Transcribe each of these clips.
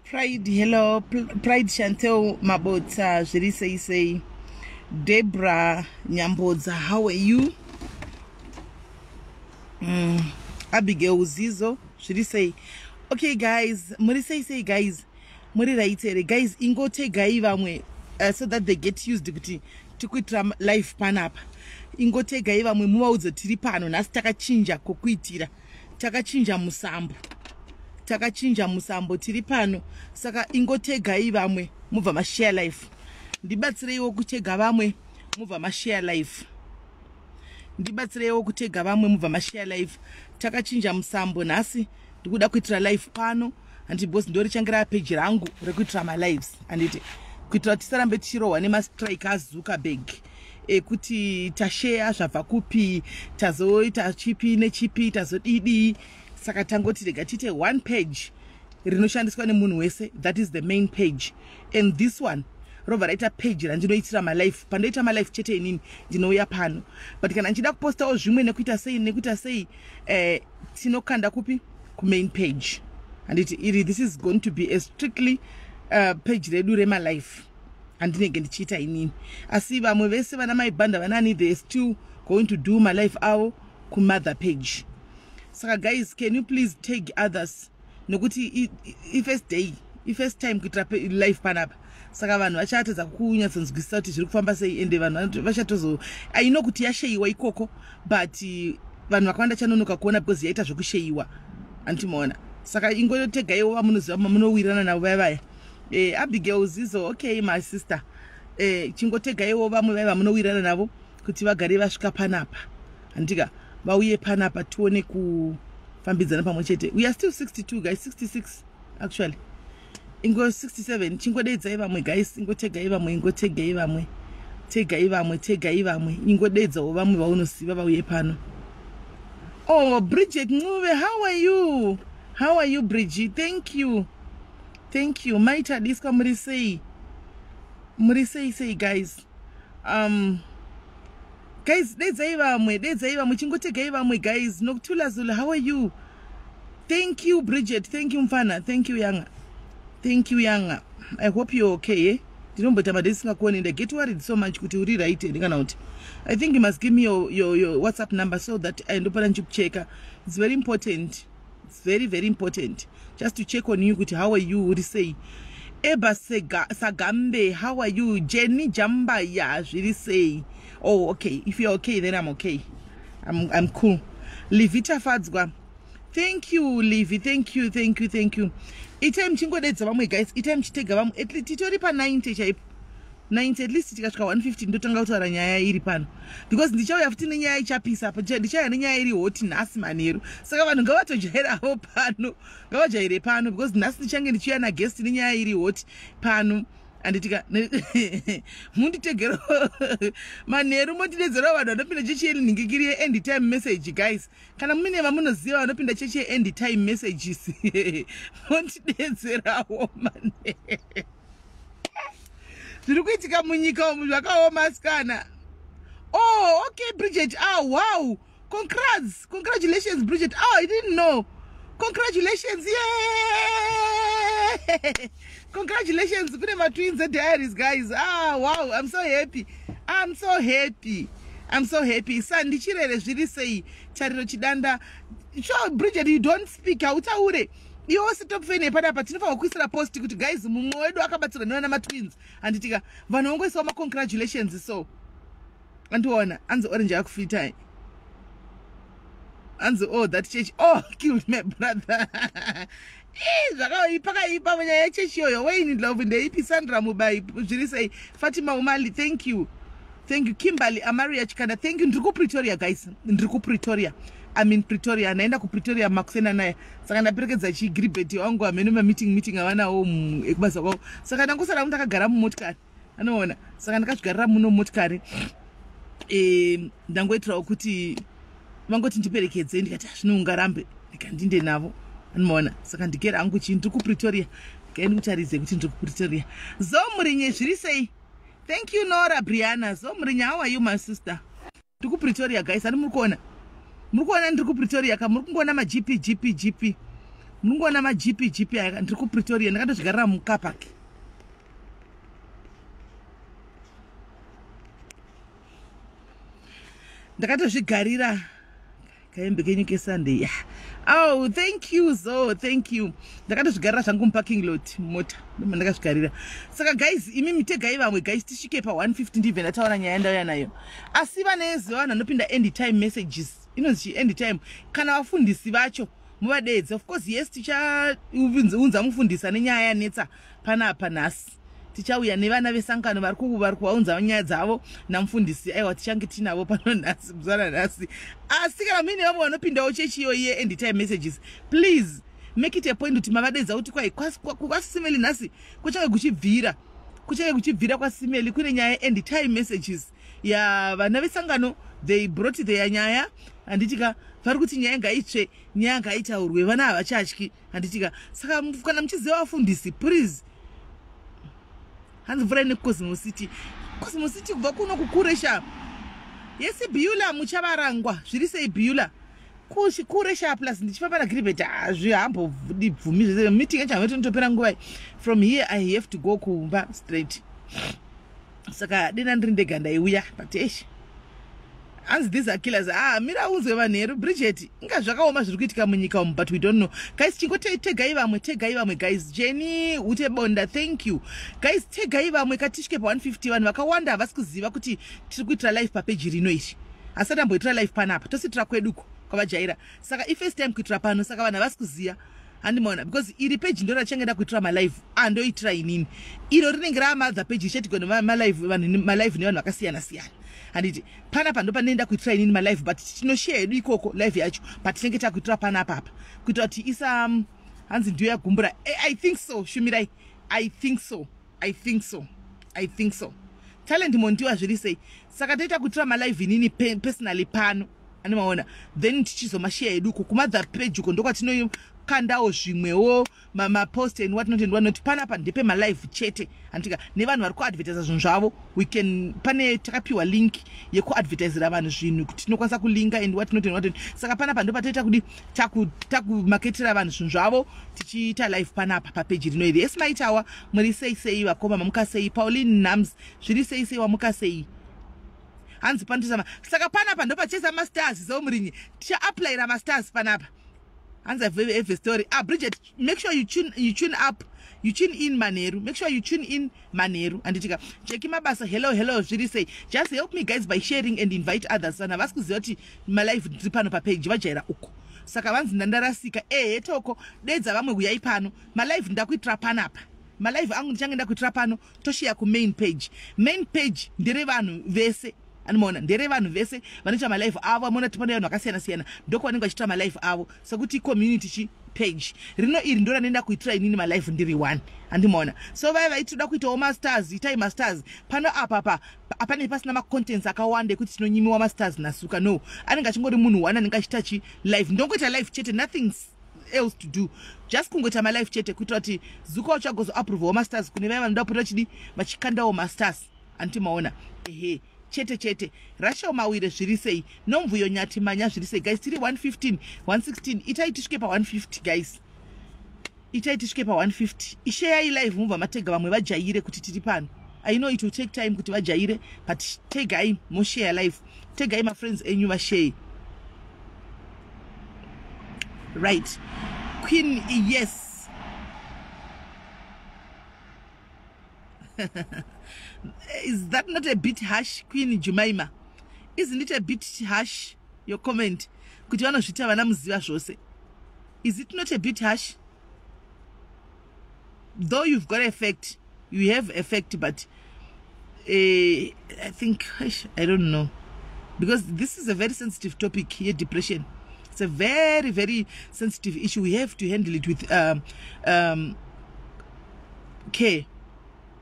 Pride, hello. Pride Chantel Mabotsa, zviri sei sei. Debra Nyambodza, how are you? Abigail Zizo, zviri sei. Okay guys, muri sei sei guys? Muri right here guys? Ingotegai vamwe so that they get used kuti tikuitira live panapa. Ingotegai vamwe muvaudze tiri pano nhasi. Takachinja kokuitira, takachinja musambo, takachinja musambo, tiri pano. Saka ingotegai vamwe mubva mashare live. Ndibatsireiwo kutega vamwe mubva mashare live. Ndibatsireiwo kutega vamwe mubva mashare live. Takachinja musambo nhasi, ndikuda kuitira live pano, handiti? Because ndo richange rapeji rangu rekuitira malives, handiti? Kuitira kuti tisarambe tichirohwa nemastrike aZuckerberg ekuti tasheya zvabva kupi, tazoita chipi nechipi, tazodidi. Saka tangoti rega tiite one page rinoshandiswa nemunhu wese. That is the main page, and this one robva raita page randinoitira malive. Pandoita malive chete inini ndinouya pano, but kana ndichida kupostawo zvimwe nekuita sei nekuita sei, tinokanda kupi? Kumain page, handiti? Iri, this is going to be a strictly page redu remalive handinenge ndichiita inini. Asi vamwe vese, vana maibhanda, vanani, they still going to do malive avo kumother page. Saka guys, can you please tag others, nekuti ifirst day, ifirst time kuitira live panapa. Saka vanhu vachatadza kunyatsonzwisisa kuti zviri kufamba sei, ende vanhu vachatozo, I know kuti yasheyiwa ikoko, but vanhu vakawanda chanonoka kuona because yaita zvekusheyiwa, andimaona? Saka ingotegaiwo vamunoziva, mamunowirirana navo vaya vaya. Abigail Zizo, okay my sister. Chingotegaiwo vamwe vaya vamunowirirana navo kuti vagare vasvika panapa, handika? Vauye panapa tione kufambidzana pamwe chete. We are still 62 guys, 66 actually, ingo 67. Chingodedzai vamwe guys, ingotegai vamwe, ingotegai vamwe, tegai vamwe, tegai vamwe, ingodedzawo vamwe vaunoziva vauye pano. Oh, Bridget Ncube, how are you? How are you, Bridget? Thank you, thank you. Maitadiswa, muri sei? Muri sei sei guys? Guys, dedzai vamwe, dedzai vamwe, chingotegai vamwe guys. Nokuthula Zulu, how are you? Thank you Bridget, thank you mfana, thank you yanga, thank you yanga. I hope you're okay, eh? Ndinomboita madei singakuoni, ndaget worried so much kuti uri right here kana kuti. I think you must give me your WhatsApp number so that ndopana ndichikucheka. It's very important, it's very very important just to check on you kuti how are you, uri sei? Eba Sagambe, how are you? Jenny Jambaya, zviri sei? Oh okay, if you're okay then I'm okay, I'm cool. Livita Fadzwa, thank you Livi, thank you, thank you, thank you. Itai muchingodedza vamwe guys, itai muchitega vamwe. At least titori pa90 chaipo, 90. At least tikasvika 150 ndotanga kutaura nyaya iri pano, because ndichauya futi nenyaya ichapisa. Ndichauya nenyaya iri hot nhasi manheru. Saka vanhu ngavatojairawo pano, ngavajaire pano, because nhasi ndichange ndichiuya naguest nenyaya iri hot pano, handitika? Munditegero manheru, mondidedzerawo vanhu vanopinda chechi yenhingikiri yeend time message. Guys, kana muine vamunoziva vanopinda chechi yeend time messages, mondidedzerawo manheru. Zviri kuitika munyika umu zvakaoma asikana. Oh okay, Bridget. Ah wow, congrats, congratulations Bridget. Oh, I didn't know. Congratulations, yeah, congratulations. Kune matwins ediaries guys. Ah wow, I'm so happy, I'm so happy, I'm so happy. Sandichirere, zviri sei? Tariro Chidanda. Sure Bridget, you don't speak, hautaure iwo. Stop fan yepanapa, tinofanira kuisira post kuti guys, mumwe wedu akabatsirwa nevana matwins, handitika? Vanhu vangoisawo macongratulations. So andiona anzi orange akufitai, anzi oh, that church, oh, killed my brother. Zvakaipa nyaya yechechi iyoyo. Wayne Ndlovu, ndeipi? Sandra Mubai, zviri sei? Fatima Umali, thank you, thank you. Kimberly Amaria Chikanda, thank you. Ndiri kuPretoria guys, ndiri kuPretoria, I'm in Pretoria. Ndaenda kuPretoria makusena naya, saka ndaperekedza chigribet wangu amene mameeting meeting avanawo ekubasa kwavo. Saka ndangosara ndakagara mumotikari, anoona? Saka ndakazvigarira muno mumotikari. Ndangoitirawo kuti vangoti ndiperekedze, ndikati hazvino ungarambe, ndikandinde navo, anomaona? Saka ndikera hangu chii, ndiri kuPretoria. Gai ndikutaridze kuti ndiri kuPretoria. Zomurinye, zviri sei? Thank you Nora Briana. Zomurinye, how are you my sister? Ndiri kuPretoria guys, ani muri kuona? Muri kuona ndiri kuPretoria ka? Muri kungoona magp gp gp. Munongoona maGP GP aya. Ndiri kuPretoria, ndakatozvigarira mucar park. Ndakatozvigarira kaembe kenyu keSunday. Yeah. Oh, thank you, so thank you. Ndakatozvigarira zvangu muparking lot, mota ndoma ndakazvigarira. Saka guys, imi mitegai vamwe guys, tisvike pa150, ndibve ndataura nyaya yandauya nayo. Asi vaneziva vanhu vanopinda end time messages, inonzi chi end time, kana vafundisi vacho muvadedze. Of course, yes, tichaunza mufundisi ane nyaya yanetsa panapa nhasi. Tichauya nevana vesangano vari kuvaunza nyaya dzavo namufundisi. Aiwa, tichange tinavo pano nhasi, muzana nhasi. Asi kana muine vamwe vanopindawo chechi iyoyi yeend time messages, please make it a point kuti mavadedza kuti kwai kwaSimeli nhasi kuchange kuchibvira kwaSimeli kune nyaya yeend time messages yavana vesangano. They brought their nyaya, handitika? Vari kuti nyaya ngaitsve, nyaya ngaitaurwe, vana havachatyi, handitika? Saka kana muchiziva vafundisi, please. Hanzi mvura ine Cosmo City, Cosmo City kubva kuno kukuresha. Yesi, Bula muchavarangwa, zviri sei Bula? Kuresha plus ndichifamba naGilbert, hazvihambobvumi zvese. Meeting yacho hamatonotopera nguvai. From here I have to go kumba straight, saka dena ndiri ndega ndaiuya, but eish. Hanzi these are killers. Ah, mira unzwe vanheru. Bridget, inga zvakaoma zviri kuitika munyika umu, but we don't know. Guys, chingotegai vamwe, tegai vamwe guys. Jenny Utebonda, thank you. Guys, tegai vamwe katisvike pa150. Vanhu vakawanda havasi kuziva kuti tiri kuitira live papeji rino iri. Asati amboitira live panapa, tositira kweduko kwavajaira. Saka ifirst time kuitira pano, saka vanhu havasi kuziva, handimaona? Because iri peji ndo rachange kuitira malive andoitira inini. Iro rinenge raamother page, ichatigwa nemalive nevanhu vakasiyana siyana, handiti? Panapa ndo pandinoenda kuitira inini malive, but tinoshare hedu ikoko live yacho, but tinenge takuitira panapa apa kuitira kuti isa hanzi ndiyo yagumbura. I think so, Shumirai. I think so, I think so, I think so. Talent Mondiwa, zviri sei? Saka toita kuitira malive inini personally pano, animaona? Then tichizomashare hedu uko kumother page. Uko ndokwatinokandawo zvimwewo, mapost and what not and what not. Panapa ndepemalive chete, handitika? Nevanhu vari kuadvertisa zvinhu zvavo, we can, pane takapiwa link yekuadvertisira vanhu zvinhu kuti tinokwanisa kulinka and what not and what not. Saka panapa ndopatoita kudi takumaketera vanhu zvinhu zvavo, tichiita live panapa papeji rino iri. Esimaitawa, muri sei sei vakoma? Mamuka sei? Pauline Nams, zviri sei sei? Wamuka sei? Hanzi panotoisa, saka panapa ndopachesa mastars seumurinyi, tichaaplayira mastars panapa. Hanzi have story. Ah, Bridget, make sure you tune up, you tune in manheru. Make sure you tune in manheru, handitika? Jeki Mabasa, hello, hello, zviri sei? Just help me guys by sharing and invite others. Vanhu havasi kuziva kuti malive ndiri pano papeji, vajaira uko. Saka vanzi ndandarasika. Ehe, toko dedza vamwe, uyai pano. Malive ndakuitira panapa, malive angu ndichange ndakuitira pano, toshiya kumain page. Main page nderevanhu vese, anomaona? Nderevanhu vese vanoita malive avo. Amona tipano vanhu vakasiyana siyana, ndokwanenge vachiita malive avo, sekuti community chi page rino iri ndo ranoenda kuitira inini malive ndiri one, handimaona? So vaya vaitoda kuitawo mastars, itai mastars pano. Apa pa apane pasina macontents akawanda ekuti tinonyimiwa mastars nasuka. No, anenge achingori munhu one anenge achiita chi live. Ndongoita live chete, nothing else to do, just kungoita malive chete, kuitira kuti zuka uchagozoapprovawo mastars kune vaya vanoda kupota chidi vachikandawo mastars, handiti maona? Ehe, chete chete. Rachel Mawire, zviri sei? Nomvuyo Nyati Manya, zviri sei? Guys, tiri 115, 116. Itai tisvike pa150 guys, itai tisvike pa150. Isheyai live, mubva matega vamwe vajaire kuti tiri pano. I know it will take time kuti vajaire, but tegai, moshare live, tegai mafriends enyu vashare. Right, Queen, yes. Is that not a bit harsh, Queen Jumaima? Isn't it a bit harsh, your comment, kuti vanozvita vana muziva zvose? Is it not a bit harsh? Though you've got effect, you have effect, but I think, I don't know, because this is a very sensitive topic here, depression. It's a very, very sensitive issue. We have to handle it with care.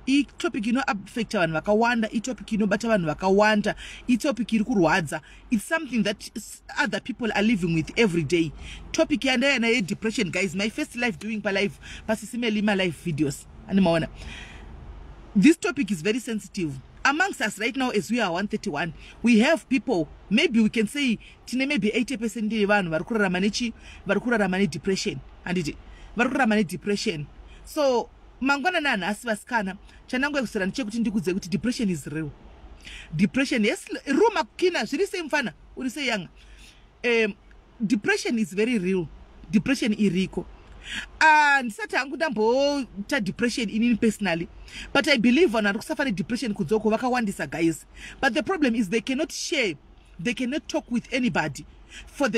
Itopic inoaffecta vanhu vakawanda, itopic inobata vanhu vakawanda, itopic iri kurwadza. It's something that other people are living with every day. Topic yandayana yedepression, guys, my first life doing palive pasisimeli live videos, animaona? This topic is very sensitive. Amongst us right now, as we are 131, we have people, maybe we can say tine maybe 80% yevanhu vari kurarama nechi, vari kurarama nedepression. Handiti vari kurarama nedepression? So mangwanani anhasi, vasikana, chandangoya kusera ndechekuti ndikudze kuti depression is real. Depression, yes. Ruma kina, zviri sei mufana? Uri sei yanga? Depression is very real. Depression iriko. Ndisati hangu ndamboita depression inini personally, but I believe vanhu vari kusuffer nedepression kunzoko vakawandisa, guys. But the problem is they cannot share, they cannot talk with anybody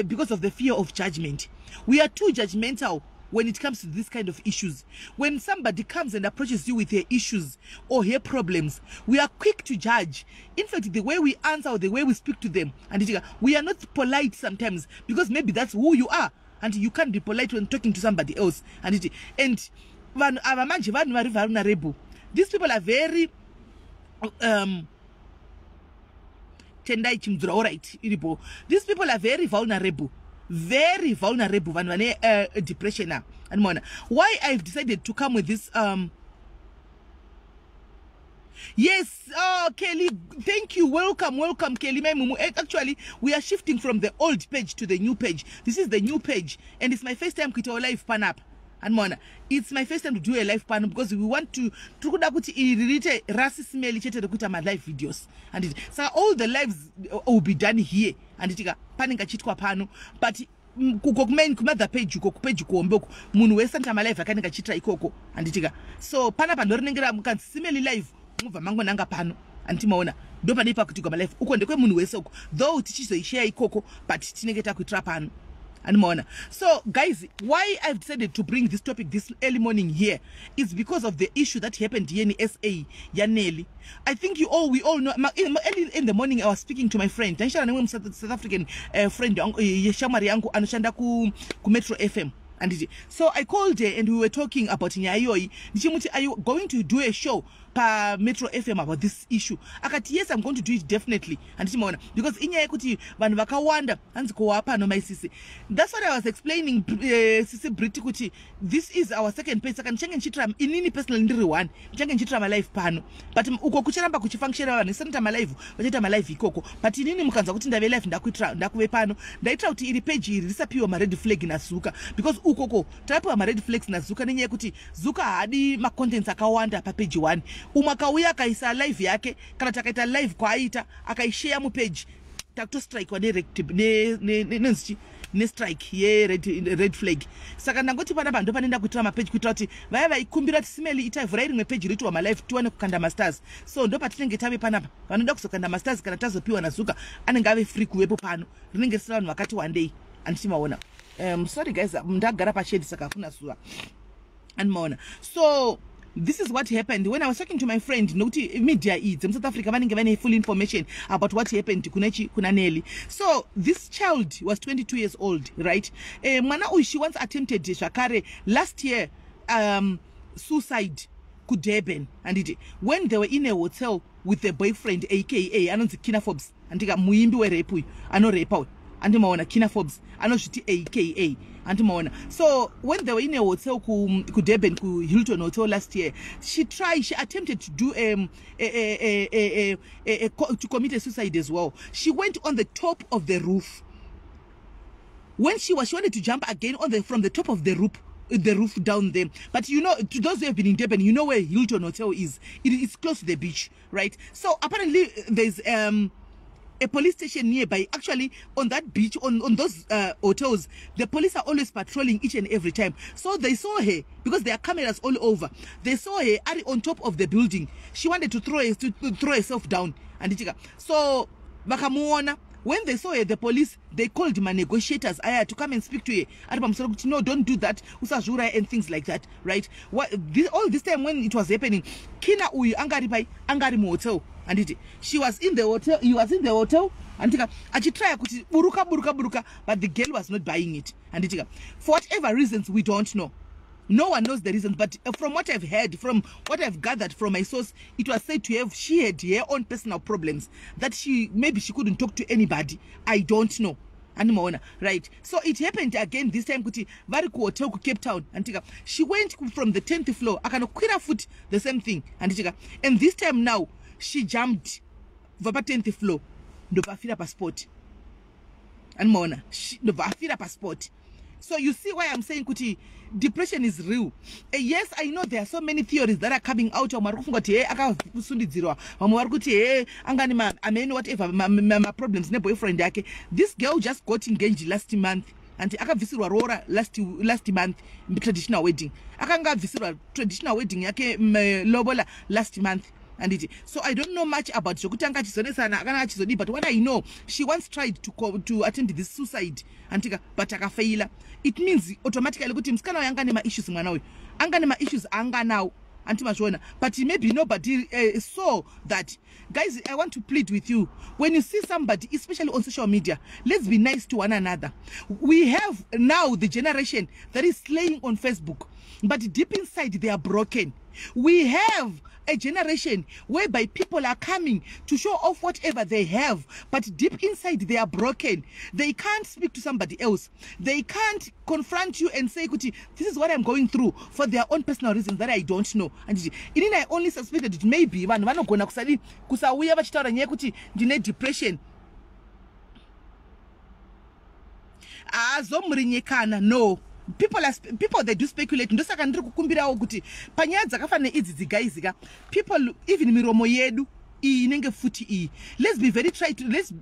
because of the fear of judgment. We are too judgmental when it comes to this kind of issues. When somebody comes and approaches you with her issues or her problems, we are quick to judge. In fact, the way we answer or the way we speak to them, and we are not polite sometimes, because maybe that's who you are and you can't be polite when talking to somebody else. And vanhu ava manje, vanhu vari vulnerable. These people are very Tendai Chimudzura, alright, iripo. These people are very vulnerable, very vulnerable, vanhu vane depression. A andimaona why I've decided to come with this. Yes, oh Kelly, thank you. Welcome, welcome, Kelly Maimumu. Actually, we are shifting from the old page to the new page. This is the new page and it's my first time kuita live panapa. Andimaona, it's my first time to do a live pano because we want to, tiri kuda kuti iri riite rasisimeli chete rekuita malive videos, handiti? Saka all the lives will be done here, handitika? Panenge achiitwa pano, but kuko kumother page uko, kupage kuhombe uko, munhu wese anoita malive akanenge achiitira ikoko, handitika? So panapa ndo rinenge ramukanzi Simeli Live, mubva mangonanga pano, handiti maona? Ndo pane pakuitirwa malive uko, ndekwemunhu wese uko, though tichizoisheya ikoko, but tinenge takuitira pano, andimaona? So guys, why I've decided to bring this topic this early morning here is because of the issue that happened here in SA yaNelly. I think you all we all know. Early in the morning I was speaking to my friend, ndaishanda nemwe South African friend yeshamwari yangu anoshanda kuMetro FM, anditi? So I called her and we were talking about nyaya iyoyi, ndichimuti, "Are you going to do a show paMetro FM about this issue?" Akati, "Yes, I'm going to do it definitely." Handiti maona? Because inyaya yekuti vanhu vakawanda hanzi kowa pano maisisi. That's what I was explaining, sisi Brit, kuti this is our second page. Saka ndichange ndichiitira inini personally ndiri one, ndichange ndichiitira malive pano, but uko kucharamba kuchifunctiona. Vanhu isanoita malive vachaita malive ikoko, but inini mukanzwa kuti ndave live, ndakuitira, ndakuve pano. Ndaitira kuti iri page iri risapiwa mared flag naZuka, because ukoko takapiwa mared flags naZuka nenyaya yekuti Zuka haadi macontents akawanda papage one. Umwe akauya akaisa live yake, kana takaita live kwaaita, akaisheya mupage, takutostrikwa nenzichi, nestrike yered flag. Saka ndangoti panapa ndo pane ndakuitira mapeji, kuitira kuti vaya vaikumbira kuti, "Simeli, itai, vhurai rimwe peji riitwa malive tiwane kukanda mastars." So ndo patinenge tave panapa. Vanoda kuzokanda mastars, kana tazopiwa naZuka, anenge ave free kuvepo pano. Rinenge risina vanhu vakati wandei, handiti maona? Sorry guys, ndagara pashade saka hakuna zuva, andimaona? So this is what happened. When I was talking to my friend, nokuti media iyi dzemuSouth Africa vanenge vane full information about what happened kunechi, kuna Nelly. So this child was 22 years old, right? Mwana uyu, she once attempted zvakare last year suicide kuDurban, handiti? When they were in a hotel with the boyfriend, aka anonzi Kina Forbes, handika? Muimbi werap uyu, anorepa uyu, andimaona? Kina Forbes anozviti aka, andimaona? So when they were in a hotel kuDurban, kuHilton Hotel last year, she attempted to do a, to commit a suicide as well. She went on the top of the roof. When she wanted to jump again on the from the top of the roof down there. But you know, to those who have been in Durban, you know where Hilton Hotel is. It is close to the beach, right? So apparently there's a police station nearby, actually on that beach, on those hotels. The police are always patrolling each and every time. So they saw her, because there are cameras all over. They saw her ari on top of the building. She wanted to throw herself down, andichika? So vakamuona. When they saw her, the police, they called my negotiators aya to come and speak to her ari pamusoro kuti, "No, don't do that, usazviuraya," and things like that, right? All this time when it was happening, Kina uyu anga ari pai? Anga ari muhotel, handiti? She was in the hotel, he was in the hotel, handitika? Achitrya kuti, "Buruka, buruka, buruka," but the girl was not buying it, handitika? For whatever reasons, we don't know, no one knows the reasons, but from what I've heard, from what I've gathered from my source, it was said to have she had her own personal problems that she maybe she couldn't talk to anybody. I don't know, andimaona? Right, so it happened again this time kuti vari kuhotel kuCape Town, handitika? She went from the 10th floor, akanokwira futi, the same thing, handitika? And this time now she jumped kubva pa10th floor, ndobva afira paspot, andimaona? Ndobva afira paspot. So you see why I'm saying kuti depression is real. Yes, I know there are so many theories that are coming out. Vamwe vari kufunga kuti he, akasundidzirwa. Vamwe vari kuti he, angani amene whatever maproblems neboyfriend yake. This girl just got engaged last month and akabvisirwa roora last month, traditional wedding. Akanga abvisirwa traditional wedding yake, lobola, last month, anditi? So I don't know much about zvokuti anga achizonesana akanga achizodii, but what I know, she once tried to attend this suicide, andika, but akafeila. It means automatically kuti musikana uyu anga nemaissues, mwana uyu anga nemaissues aanga nawo, anti mazviona? But maybe nobody saw that. Guys, I want to plead with you: when you see somebody, especially on social media, let's be nice to one another. We have now the generation that is slaying on Facebook, but deep inside they are broken. We have a generation whereby people are coming to show off whatever they have, but deep inside they are broken. They can't speak to somebody else. They can't confront you and say kuti this is what I'm going through, for their own personal reasons that I don't know. And inini I only suspected that maybe vanhu vanogona kusadi kusauya vachitaura nyaya yekuti ndine depression. Azomurinyekana. No, people, they do speculate. Ndosaka ndiri kukumbirawo kuti panyaya dzakafanana idzi dzigaizika, people, even miromo yedu iyi inenge futi iyi, let's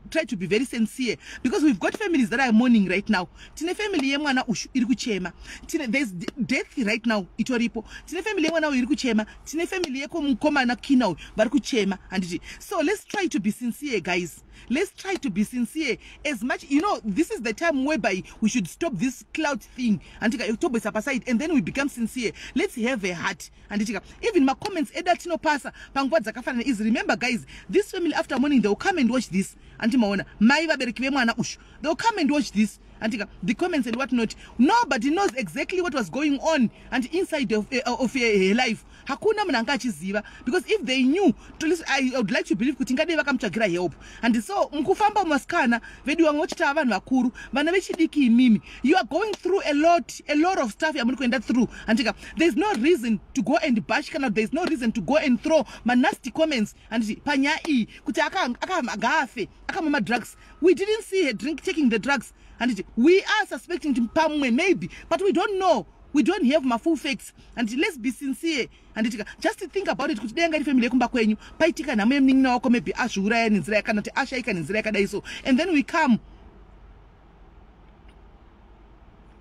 try to be very sincere, because we've got families that are mourning right now. Tine family yemwana ushu iri kuchema. Tine, there's death right now itoripo. Tine family yemwana uyu iri kuchema. Tine family yekumukomana Kina uyu vari kuchema, handiti? So let's try to be sincere, guys. Let's try to be sincere as much. This is the time whereby we should stop this clout thing, andika, toboisa paside, and then we become sincere. Let's have a heart, anditika. Even macomments edu atinopasa panguva dzakafanana izi, remember guys, this family after mourning, they will come and watch this, andimaona? Mai vabereki vemwana ushu, they will come and watch this, andika, the comments and what not. Nobody knows exactly what was going on and inside of her life. Hakuna munhu anga achiziva, because if they knew, to least I would like to believe kuti ngadei vakamutsvagira help. And so mukufamba, muvasikana vedu, vamwe vachitava vanhu vakuru, vana vechidiki, imimi, you are going through a lot of stuff yamuri kuenda through, andika. There's no reason to go and bash, kana there's no reason to go and throw manasty comments, anditi, panyaya iyi kuti ngaafe, akamwa madrugs. We didn't see her drink taking the drugs, anditi? We are suspecting kuti pamwe maybe, but we don't know. We don't have mafull facts. And let's be sincere, anditika. Just think about it kuti dai anga iri family yekumba kwenyu, paitika nhamo yemunin'ina wako, maybe azviuraya nenzira, kana kuti ashayika nenzira yakadai so, and then we come.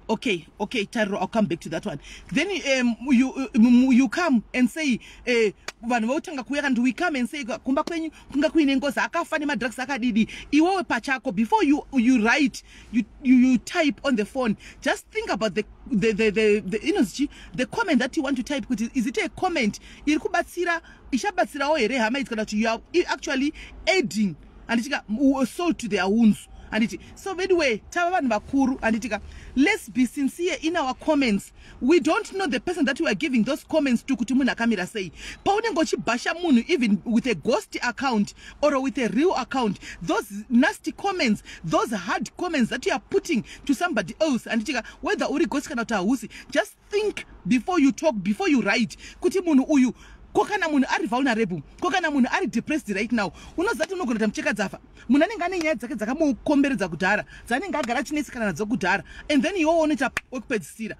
Okay, Tariro, I'll come back to that one. Then you come and say, vanhu votanga kuuya, kana we come and say kumba kwenyu kunga kuine ngozi, akafa nemadrugs, akadidi. Iwewe pachako, before you write, you type on the phone, just think about the inonzi the comment that you want to type, kuti is it a comment iri kubatsira, ichabatsirawo here hama idzi, kana kuti you are actually adding, anditika, salt to their wounds, anditi? So anyway, tava vanhu vakuru, anditika? Let's be sincere in our comments. We don't know the person that we are giving those comments to, kuti munhu akamira sei. Paunenge uchibhasha munhu, even with a ghost account or with a real account, those nasty comments, those hard comments that you are putting to somebody else, anditika, whether uri ghost kana kuti hausi, just think before you talk, before you write, kuti munhu uyu, ko kana munhu ari vulnerable, ko kana munhu ari depressed right now? Unoziva kuti unogona kuita mucheka dzafa. Munhu anenge ane nyaya dzake dzakamukomberedza kudhara, dzaanenge agara achinesekana nadzo kudhara, and then iwowo unoita wekupedzisira,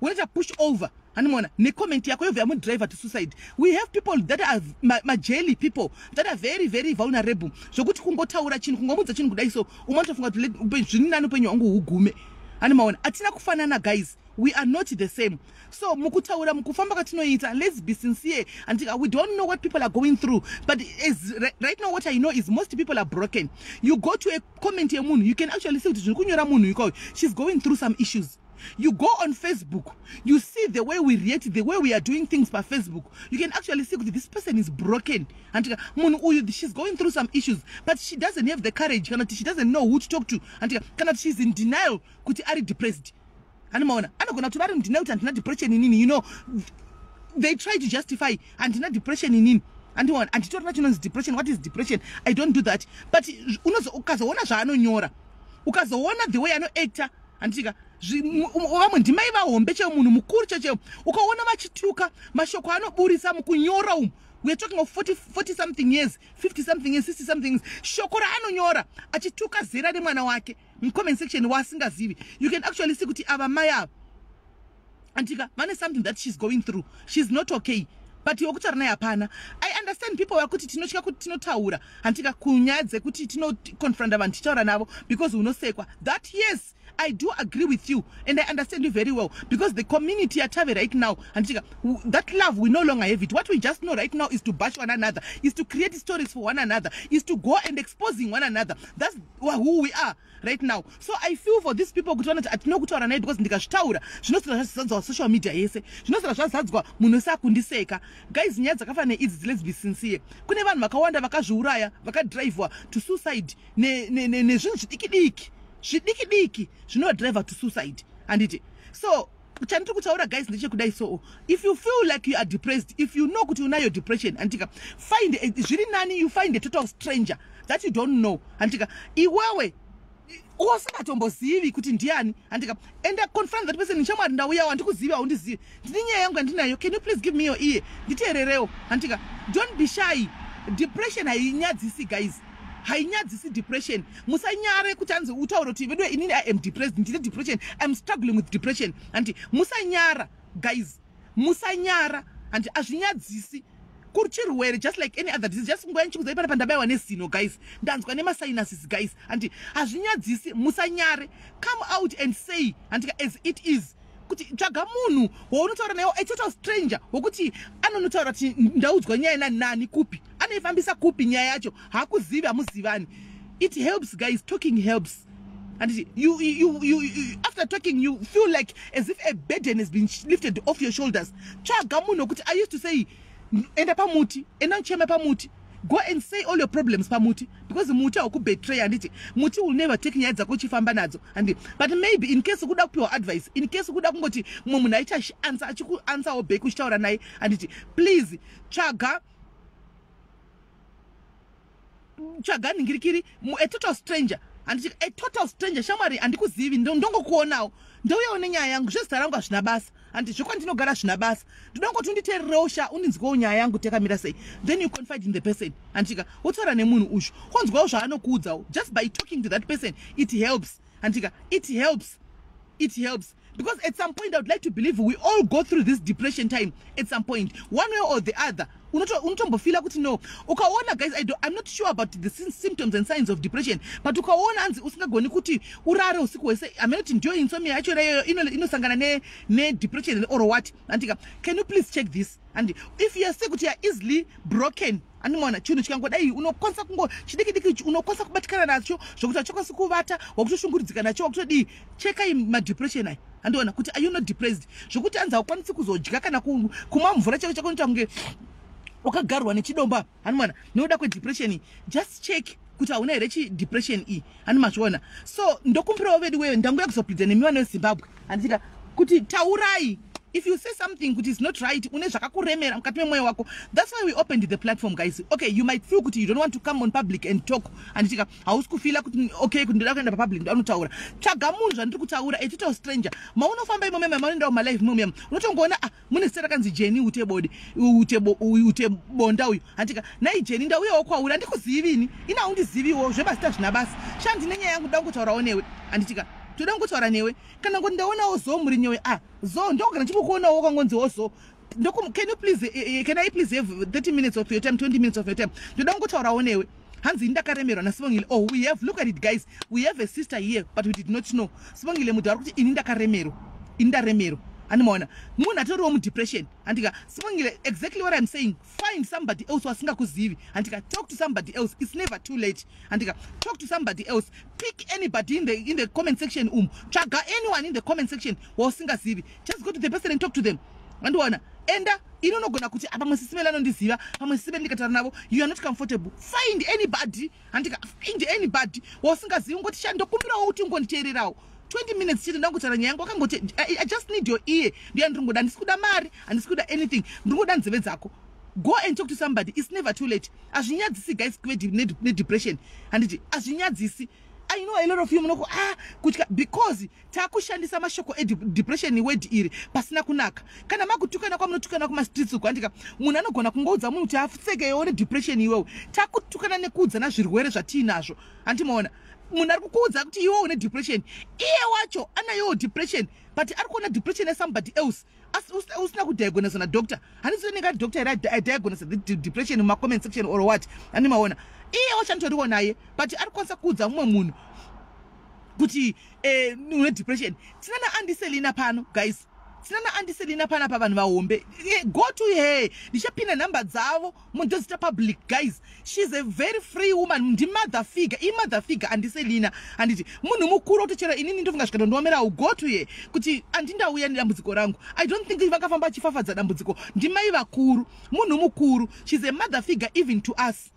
unoita push over, hanimona, necomment yako yobva yamudriver to suicide. We have people that are majelly people that are very, very vulnerable, zvokuti kungotaura chinhu, kungomudza chinhu kudai so, umatofunga kuti zvini nani upenyu hwangu hugume, hanimaona? Hatina kufanana, guys. We are not the same. So mukutaura, mukufamba kwatinoita, let's be sincere. And we don't know what people are going through, but as right now, what I know is most people are broken. You go to a comment yemunhu, you can actually see kuti zviri kunyora munhu ikoyo, she's going through some issues. You go on Facebook, you see the way we react, the way we are doing things paFacebook, you can actually see kuti this person is broken. And munhu uyu, she's going through some issues, but she doesn't have the courage, kana kuti she doesn't know who to talk to, and kana kuti she's in denial kuti ari depressed, animaona? Anogona kuti vari mudenial kuti handina depression inini. They try to justify, "Handina depression inini, andiona, handitorina chinonzi depression. What is depression? I don't do that." But ukazoona zvaanonyora, ukazoona the way anoacta, handitika, vamwe ndimai vahombe cheo, munhu mukuru checheo, ukaona vachituka, mashoko anoburisa mukunyora umu, We are talking of 40, 40 something years, 50 something years, 60 something years. Shoko raanonyora achituka zera remwana wake mucomment section waasingazivi, you can actually see kuti ava mai ava, andika, vane something that she's going through. She's not okay, but wekutaura naye hapana. I understand people vakuti tinotya kuti tinotaura, handika, kunyaya dzekuti tinoconfronta vanhu tichitaura navo because unosekwa. That, yes, I do agree with you and I understand you very well, because the community yatave right now, handika, that love, we no longer have it. What we just know right now is to bash one another, is to create stories for one another, is to go and exposing one another. That's who we are right now. So I feel for these people kuti vanoti hatina kutaura naye because ndikazvitaura zvinosira zvazadzwa social media yese, zvinosira zvazadzwa, munhu wese akundiseka. Guys, nyaya dzakafanana neidzi, let's be sincere, kune vanhu vakawanda vakazviuraya, vakadrivwa to suicide nezvinhu zvidiki diki, zvidiki diki zvinovadriva to suicide, handiti? So chandiri kutaura, guys, ndechekudai. So if you feel like you are depressed, if you know kuti unayo depression, handika, find, zviri nani you find a total stranger that you don't know, handika, iwewe usingatombozivi kuti ndiani, handika, enda confront that person. "Shamwari, ndauyawo, handikuzivi, haundizivi, ndine nyaya yangu yandinayo. Can you please give me your ear? Nditeererewo," handika? Don't be shy. Depression hainyadzisi, guys, hainyadzisi depression. Musanyare kuti anzi utaure kuti, "Veduwe, inini I am depressed, ndine depression, I am struggling with depression," handi? Musanyara, guys, musanyara, handi? Hazvinyadzisi. Kuri chirwere just like any other disease. Just nguva yanchikuza ipana pandabayiwa nezino, guys, ndanzwa nemasinuses, guys, handi? Hazvinyadzisi, musanyare. Come out and say, handika, as it is, kuti tsvaga munhu waunotaura naye, a total stranger, wokuti anonotaura kuti ndaudzwa nyaya nani nani kupi, anoifambisa kupi nyaya yacho, haakuzivi, hamuzivani. It helps, guys. Talking helps. And you after talking, you feel like as if a burden has been lifted off your shoulders. Tsvaga munhu wekuti, I used to say, enda pamuti, enda uchema pamuti. Go and say all your problems pamuti, because muti haukubetray, handiti? Muti will never take nyaya dzako uchifamba nadzo, handi? But maybe in case kuda kupiwa advice, in case kuda kungoti mumwe munhu aita answer, achikuanswerwo back uchitaura naye, handiti? Please tsvaga nhingirikiri, a total stranger, handiti? A total stranger. "Shamwari, handikuzivi, ndongokuonawo, ndouyawo nenyaya yangu. Zvezita rangu hazvina basa, handi? Zvekwandinogara hazvina basa. Ndinongoti unditeererewo sha, undinzwewo nyaya yangu, takamira sei?" Then you confide in the person, handika? Wotaura nemunhu uyu, wonzwawo zvaanokuudzawo. Just by talking to that person, it helps, handika? It helps, it helps, because at some point, I would like to believe we all go through this depression time at some point, one way or the other. Unotombofeela kuti no. Ukaona, guys, I'm not sure about the symptoms and signs of depression, but ukaona anzi usingagoni kuti urare usiku hwese, hamene kuti ndiyo insomnia yacho iyoyo inosangana nedepression or what, andika? Can you please check this? And if you are say kuti you are easily broken, andimona chinhu chikangodai, unokwanisa kungo chidiki diki, unokwanisa kubatikana nacho zvokuti hachakwanisi kuvata, wakutoshungurudzika nacho, wakutodii, chekai madepression aya, andiona kuti are you not depressed zvokuti anzi haukwanisi kuzodya kana kumwa mvura chako chakonoita kunge wakagarwa nechidomba, hanimona, nekuda kwedepression? Just check kuti hauna here chidepression iyi, hani mazviona? So ndokumbirawo vedu weyo, ndanguya kuzopidza nemi vana veZimbabwe, handitika, kuti taurai. If you say something kuti is not right, une zvakakuremera mukati memwoyo wako, that's why we opened the platform, guys. Okay, you might feel kuti you don't want to come on public and talk, handitika? Hausi kufeela kuti okay, kuti ndoda kuenda papublic, ndanotaura. Tsvaga munhu, zvandiri kutaura, a total stranger. Maunofamba imo mema, maunoendawo malive imo, unotongoona, ah, mune zita rakanzi Jeni Utebode, Utebonda uyu, handika? Nai Jeni, ndauyawo kwauri, handikuzivini ina, haundiziviwo, zvemazita zvina basa. Sha, ndine nyaya yangu, ndoda kungotaurawo newe, handitika? Toda kungotaura newe. Kana ngoti ndaonawo zo muri nyewe, ah, zo ndokugara ndichimbokuonawo, wakangonziwo zo. Can you please, can I please have 30 minutes of your time, 20 minutes of your time? Ndoda kungotaurawo newe. Hanzi ini ndakaremerwa naSibongile. Oh, we have, look at it, guys, we have a sister here, but we did not know. Sibongile mudhu ari kuti ini ndakaremerwa, ini ndaremerwa, handimaona? Munhu atoriwo mudepression, handika? Sibongile, exactly what I'm saying. Find somebody else wasingakuzivi, handika? Talk to somebody else. It's never too late, handika? Talk to somebody else. Pick anybody in the comment section. Tsvaga anyone in the comment section wausingazivi. Just go to the person and talk to them, andiona? Enda ini unogona kuti pamwe Sisimele anondiziva, pamwe Sisimele ndikataura navo. You are not comfortable, find anybody, handika? Find anybody wausingazivi, ungoti, "Sha, ndokumbirawo kuti ungonditeererawo 20 minutes chete, ndangotaura nyaya yangu." Wakangoti, I just need your ear, ndiya ndiri, handisi kuda mari, handisi kuda anything, ndiri kuda nzeve dzako." Go and talk to somebody. It's never too late. Hazvinyadzisi, guys, kuve nedepression, handiti? Hazvinyadzisi. I know a lot of you munoko kutya because takushandisa mashoko edepression, word iri pasina kunaka. Kana makutukana kwamunotukana kumastreets uko, andika munhu anogona kungoudza munhu kuti afutsekewo nedepression iwewe. Takutukana nekuudzana zvirwere zvatiinazvo, handimaona? Munhu ari kukuudza kuti iwe une depression, iye wacho anayowo depression, but ari kuona depression yasomebody else usina kudiagnosa nadoctor. Handisi ndingati doctor here adiagnose the depression mumacomment section or what, handimaona? Iye wacho anotoriwo naye, but ari kukwanisa kuudza mumwe munhu kuti une depression. Tina naAuntie Selina pano, guys. Tina naAuntie Selina panapa, vanhu vahombe. Go to her. Ndichapinda nhamba dzavo mundozita public. Guys, she's a very free woman. Ndimother figure, imother figure Auntie Selina, handiti? Munhu mukuru otochera. Inini ndofunga zvikatondiomerawo, go to her kuti andindauya nedambudziko rangu. I don't think vakafamba achifafadza dambudziko. Ndimai vakuru, munhu mukuru. She's a mother figure even to us,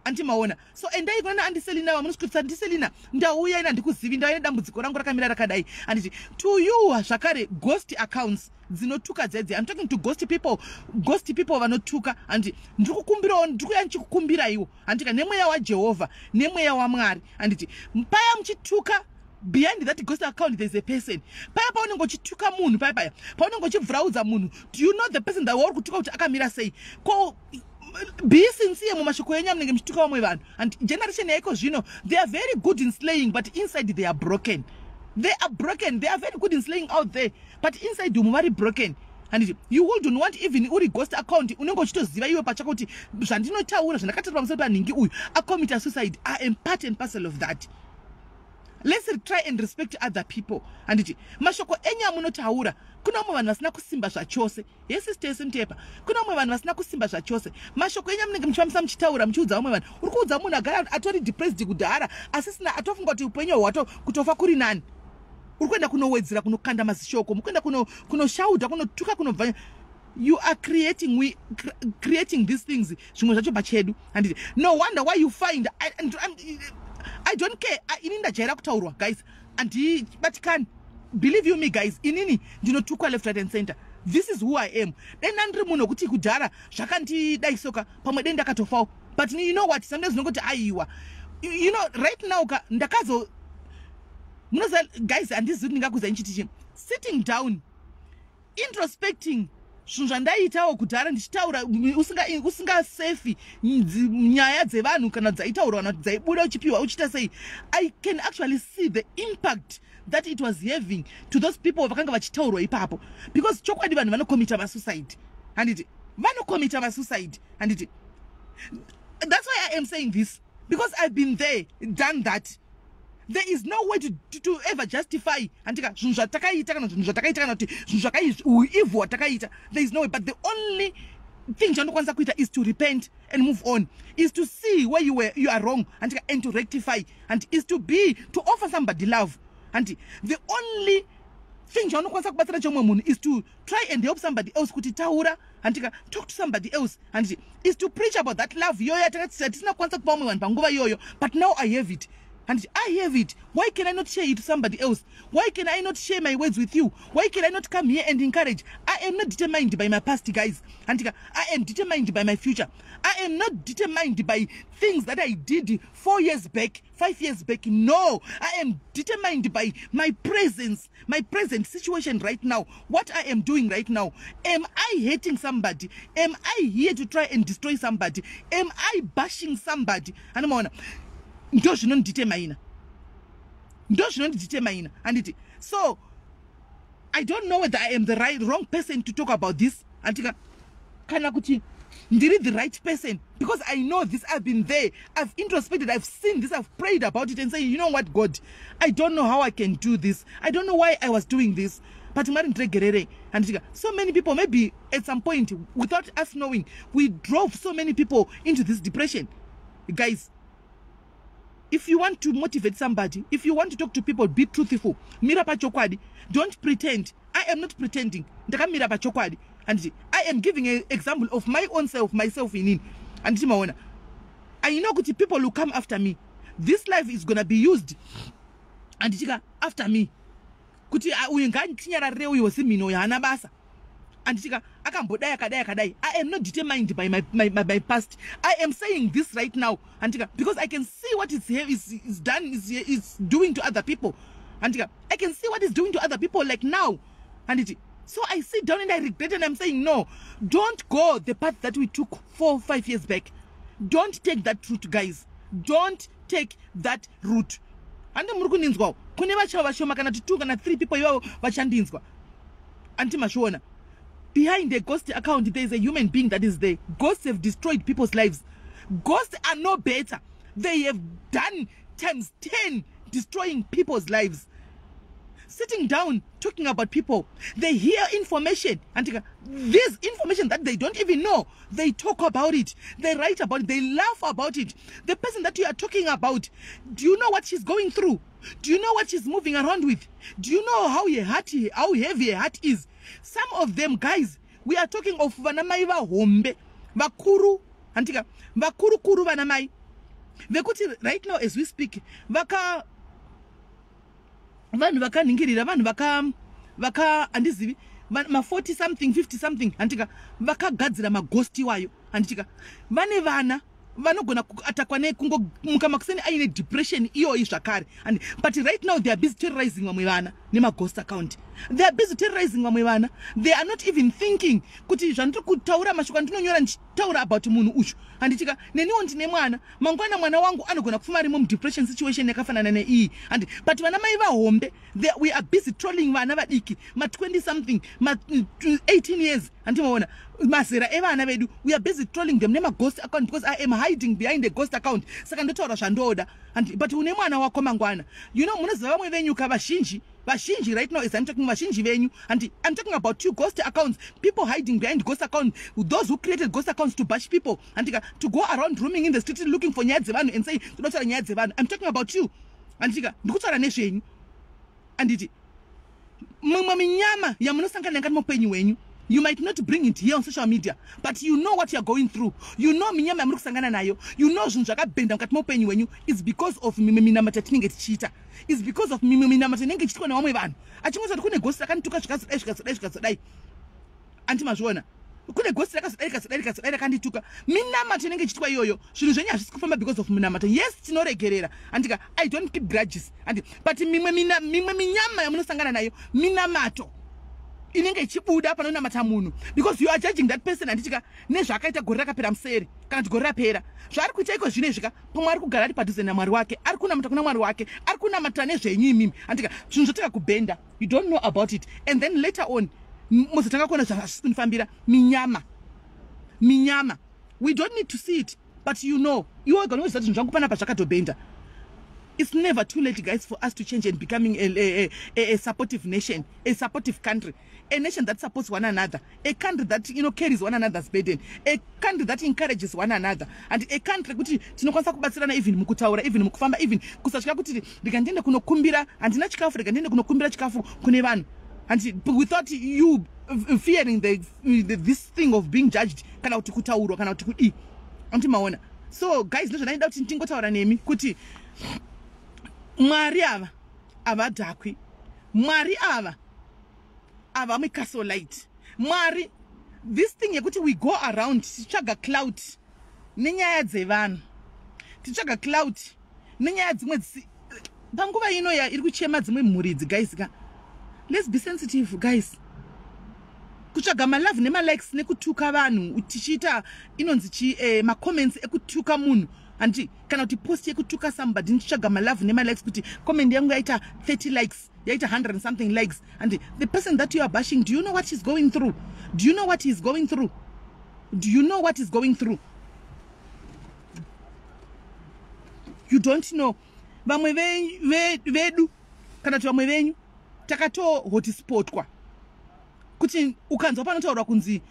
andimaona? So endai kuna naAuntie Selina vamunosvikutisa, "Auntie Selina, ndauya ina, handikuzivi, ndauya nedambudziko rangu rakamira rakadai," handiti? To you zvakare, ghost accounts dzinotuka dzedze, I'm talking to ghost people, ghost people vanotuka, handiti? Ndiri kukumbirawo, ndiri kuya ndichikukumbiraiwo, handika, nemweya waJehovha, nemweya waMwari, handiti? Paya muchituka, behind that ghost account there's a person. Paya paunenge uchituka munhu, paya paya paunenge uchibvuraudza munhu, do you know the person that wauri kutuka kuti akamira sei? Ko be sincere mumashoko enyu amunenge muchituka vamwe vanhu. And generation yaiko zvino, they are very good in slaying, but inside they are broken. They are broken. They are very good in slaying out there, but inside umu vari broken, handiti? You wouldn't want, even uri ghost account, unenge uchitoziva iwe pachako kuti zvandinotaura, zvandakataura pamusoro panhingi uyu acommita suicide, I am part and parcel of that. Let's try and respect other people, handiti? Mashoko enyu amunotaura, kuna vamwe vanhu vasina kusimba zvachose. Yesistesi mutepa, kuna vamwe vanhu vasina kusimba zvachose. Mashoko enyu amunenge muchifambisa, muchitaura, muchiudza vamwe vanhu, uri kuudza munhu agara atori depressed kudhara, asisina, atofunga kuti upenyu hwato kutofa kuri nani. Uri kuenda kunowedzera, kunokanda mazishoko, mukuenda kunoshauta, kunotuka, kunobva. You are creating, we creating these things, zvimwe zvacho pachedu, handiti? No wonder why you find I don't care. Inini ndajaira kutaurwa, guys, handibatikani. Believe you me, guys, inini ndinotukwa left, right and center. This is who I am. Dai ndandiri munhu wekuti kudhara zvakandidaisoka, pamwe dei ndakatofawo. But you know what, sometimes ndinongoti aiwa, you know, right now ka ndakazo, munoziva guys, handizivi kuti ndingakuza ndichiti chii. Sitting down, introspecting zvinhu zvandaiitawo kudhara, ndichitaura usingasefi nyaya dzevanhu kana dzaitaurwa kana kuti dzaibuda, uchipiwa, uchiita sei, I can actually see the impact that it was having to those people vakanga vachitaurwa ipapo, because chokwadi vanhu vanokomita masuicide, handiti? Vanokomita masuicide, handiti? That's why I am saying this, because I've been there, done that. There is no way to ever justify, handika, zvinhu zvatakaita kana zvinhu zvatakaita kana kuti zvinhu zvakaivhu watakaita. There is no way, but the only thing chandokwanisa kuita is to repent and move on, is to see where you are wrong, handika, and to rectify, and is to be to offer somebody love. And the only thing chaunokwanisa kubatsira chomwe munhu is to try and help somebody else kuti taura, handika, talk to somebody else, handiti? Is to preach about that love iyoyo yatisina kukwanisa kupa vamwe vanhu panguva iyoyo. But now I have it, and I have it. Why can I not share it to somebody else? Why can I not share my words with you? Why can I not come here and encourage? I am not determined by my past, guys. And I am determined by my future. I am not determined by things that I did 4 years back, 5 years back. No, I am determined by my presence, my present situation right now, what I am doing right now. Am I hating somebody? Am I here to try and destroy somebody? Am I bashing somebody? Anomaona, ndo zvinondidetermina, ndo zvinondidetermina, handiti? So I don't know whether I am the right wrong person to talk about this, handika, kana kuti ndiri the right person, because I know this. I've been there, I've introspected, I've seen this, I've prayed about it and say, "You know what, God, I don't know how I can do this. I don't know why I was doing this, but Mwari, ndiregerere," handitika? So many people, maybe at some point without us knowing, we drove so many people into this depression. Guys, if you want to motivate somebody, if you want to talk to people, be truthful. Mira pachokwadi. Don't pretend. I am not pretending. Ndakamira pachokwadi, handiti? I am giving an example of my own self, myself inini, handiti? Maona, I know kuti people will come after me. This life is gonna be used, handitika, after me, kuti uyu ngatinyararire, uyu wesimhino uyu haana basa. Anditika akambodai, akadai, akadai. I am not determined by my past. I am saying this right now, andika, because I can see what is done, is doing to other people. Andika, I can see what is doing to other people, like now, anditi. So I sit down and I regret and I'm saying, no, don't go the path that we took 4, 5 years back. Don't take that route, guys. Don't take that route. Handi muri kundinzwawo? Kune vachava vashoma, kana kuti two kana three people ivavo vachandinzwa. Anditi mazviona? Behind a ghost account there is a human being that is there. Ghosts have destroyed people's lives. Ghosts are no better. They have done times 10, destroying people's lives, sitting down talking about people. They hear information and this information that they don't even know, they talk about it, they write about it, they laugh about it. The person that you are talking about, do you know what she's going through? Do you know what she's moving around with? Do you know how heavy her heart is? Some of them, guys, we are talking of vana mai vahombe, vakuru, handika, vakuru kuru, vana mai vekuti right now as we speak vaka vanhu vakanhingirira, vanhu vaka handizivi, ma40 something, 50 something, handika, vakagadzira maghost iwayo, handitika. Vane vana vanogona kuattackwa nekungomuka makuseni aine depression iyoyi zvakare. And but right now they are busy terrorizing vamwe vana nemaghost account. They are busy terrorizing vamwe vana. They are not even thinking kuti zvandiri kutaura, mashoko andinonyora ndichitaura about munhu uyu, handitika, neniwo ndine mwana. Mangwana mwana wangu anogona kupfuma arimo mudepression situation yakafanana neiyi. And but vana mai vahombe, we are busy trolling vana vadiki, ma20 something, ma18 years. Handimaona mazera evana vedu? We are busy trolling them nemaghost account because I am hiding behind a ghost account, saka ndotaura zvandoda. But une mwana wako mangwana. Munoziva vamwe venyu ka, vazhinji, vazhinji, right now as I'm talking, vazhinji venyu, and I'm talking about two ghost accounts, people hiding behind ghost account, those who created ghost accounts to bash people and to go around roaming in the street looking for nyaya dzevanhu and say tinotaura nyaya dzevanhu. I'm talking about you. Andika, ndikutaura nezvenyu. Anditi mumwe minyama yamunosangana ngati muupenyu hwenyu, you might not bring it here on social media, but you know what you are going through. You know minyama yamuri kusangana nayo. You know zvinhu zvakabhenda mukati meupenyu hwenyu is because of mimwe minamato yatinenge tichiita, is because of mimwe minamato inenge ichiitwa nevamwe vanhu. Achingoti kuti kune ghost rakandituka, zvikazodai, zvikazodai, zvikazodai. Andi mazviona? Kune ghost rakazodai, rikazodai, rikazodai, rakandituka. Minamato inenge ichiitwa iyoyo. Zvinhu zvenyu hazvisi kufamba because of minamato. Yes, tinoregerera, andika. I don't keep grudges, andi, but mimwe minyama yamunosangana nayo minamato inenge ichibuda panonamata munhu, because you are judging that person, handitika, nezvaakaita gore rakapera museri kana kuti gore rapera, zvaari kuita iko zvino izvika. Pamwe ari kugara ari padhuze namwari wake, ari kunamata kuna mwari wake, ari kunamata nezvenyu imimi, handika. Zvinhu zvotaka kubhenda, you don't know about it, and then later on muzotanga kuona zvazvisi kunifambira. Minyama, minyama. We don't need to see it, but you know, iwe wega unoziva kuti zvinhu zvangu panapa zvakatobhenda. It's never too late, guys, for us to change and becoming a supportive nation, a supportive country, a nation that supports one another, a country that carries one another's burden, a country that encourages one another, and a country kuti tinokwanisa kubatsirana even mukutaura, even mukufamba, even kusasvika kuti rega ndiende kunokumbira, handina chikafu, rega ndiende kunokumbira chikafu kune vanhu, and without you fearing this thing of being judged, kana kuti kutaurwa, kana kuti kudii. Anti maona? So guys, ndozvandaida kuti ndingotaura nemi kuti Mwari ava havadhakwi. Mwari ava havamwi Castle Lite. Mwari, this thing yekuti we go around tichitsvaga clout nenyaya dzevanhu, tichitsvaga clout nenyaya dzimwe, panguva ino ya iri kuchema dzimwe mhuri idzi, guys ka, let's be sensitive, guys. Kutsvaga malove nemalikes nekutuka vanhu, tichiita inonzi chi macomments ekutuka munhu, handi, kana kuti post yekutuka somebody, ndichitsvaga malove nemalikes, kuti comment yangu yaita 30 likes, yaita 100 and something likes. And the person that you are bashing, do you know what he's going through? Do you know what he's going through? Do you know what he's going through? You don't know. Vamwe vedu, kana kuti vamwe venyu, takatohotspotwa kuti ukanzwa panotaurwa kunzi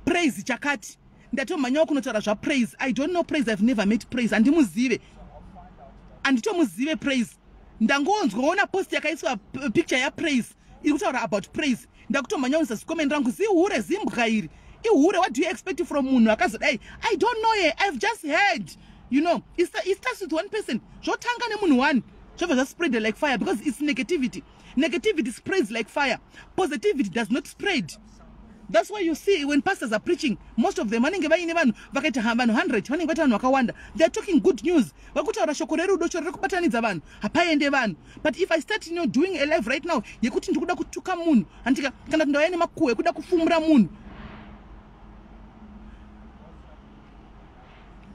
Praise chakati, ndatomhanyawo kunotaura zvaPraise. I don't know Praise. I've never met Praise. Handimuzive, handitomuzive Praise. Ndangonzwaona post yakaiswa picture yaPraise iri kutaura about Praise, ndakutomhanya unisa zicomment rangu, zihure, zimbwa iri, ihure. What do you expect from munhu akazodai? I don't know ye. I've just heard. It starts with one person. Zvotanga nemunhu one, zvobva zvaspread like fire, because it's negativity. Negativity spreads like fire. Positivity does not spread. That's why you see when pastors are preaching, most of them vanenge vaine vanhu vakaita vanhu 100, vanenge vaita vanhu vakawanda. They are talking good news, vari kutaura shoko rerudo, shoko rekubatanidza vanhu, hapaende vanhu. But if I start doing a live right now yekuti ndikuda kutuka munhu, handika, kana kuti ndauya nemakuhwa ekuda kufumura munhu.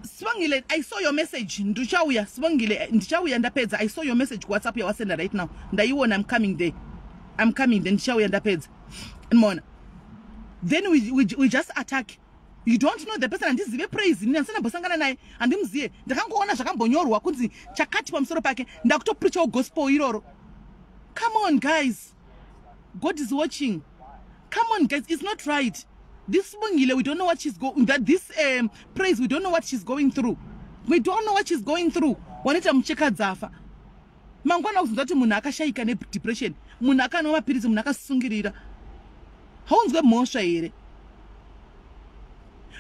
Sibongile, I saw your message. Ndichauya, Sibongile, ndichauya ndapedza. I saw your message kuWhatsApp yawasenda right now, ndaiona. I'm coming there, I'm coming there, ndichauya ndapedza. Mona, then we just attack. You don't know the person. Handizive Praise ini, handisina mbosangana naye, handimuziye. Ndakangoona zvakambonyorwa kunzi chakati pamusoro pake, ndakutopreachawo gospel iroro. Come on guys, God is watching. Come on guys, it's not right. This Sibongile, we don't know what she's going, that this Praise, we don't know what she's going through. We don't know what she's going through. Wanoita mucheka dzafa, mangwana kuzonza kuti munhu akashayika nedepression, munhu akanwa mapiritsi, munhu akasungirira. Haunzwe mhosva here?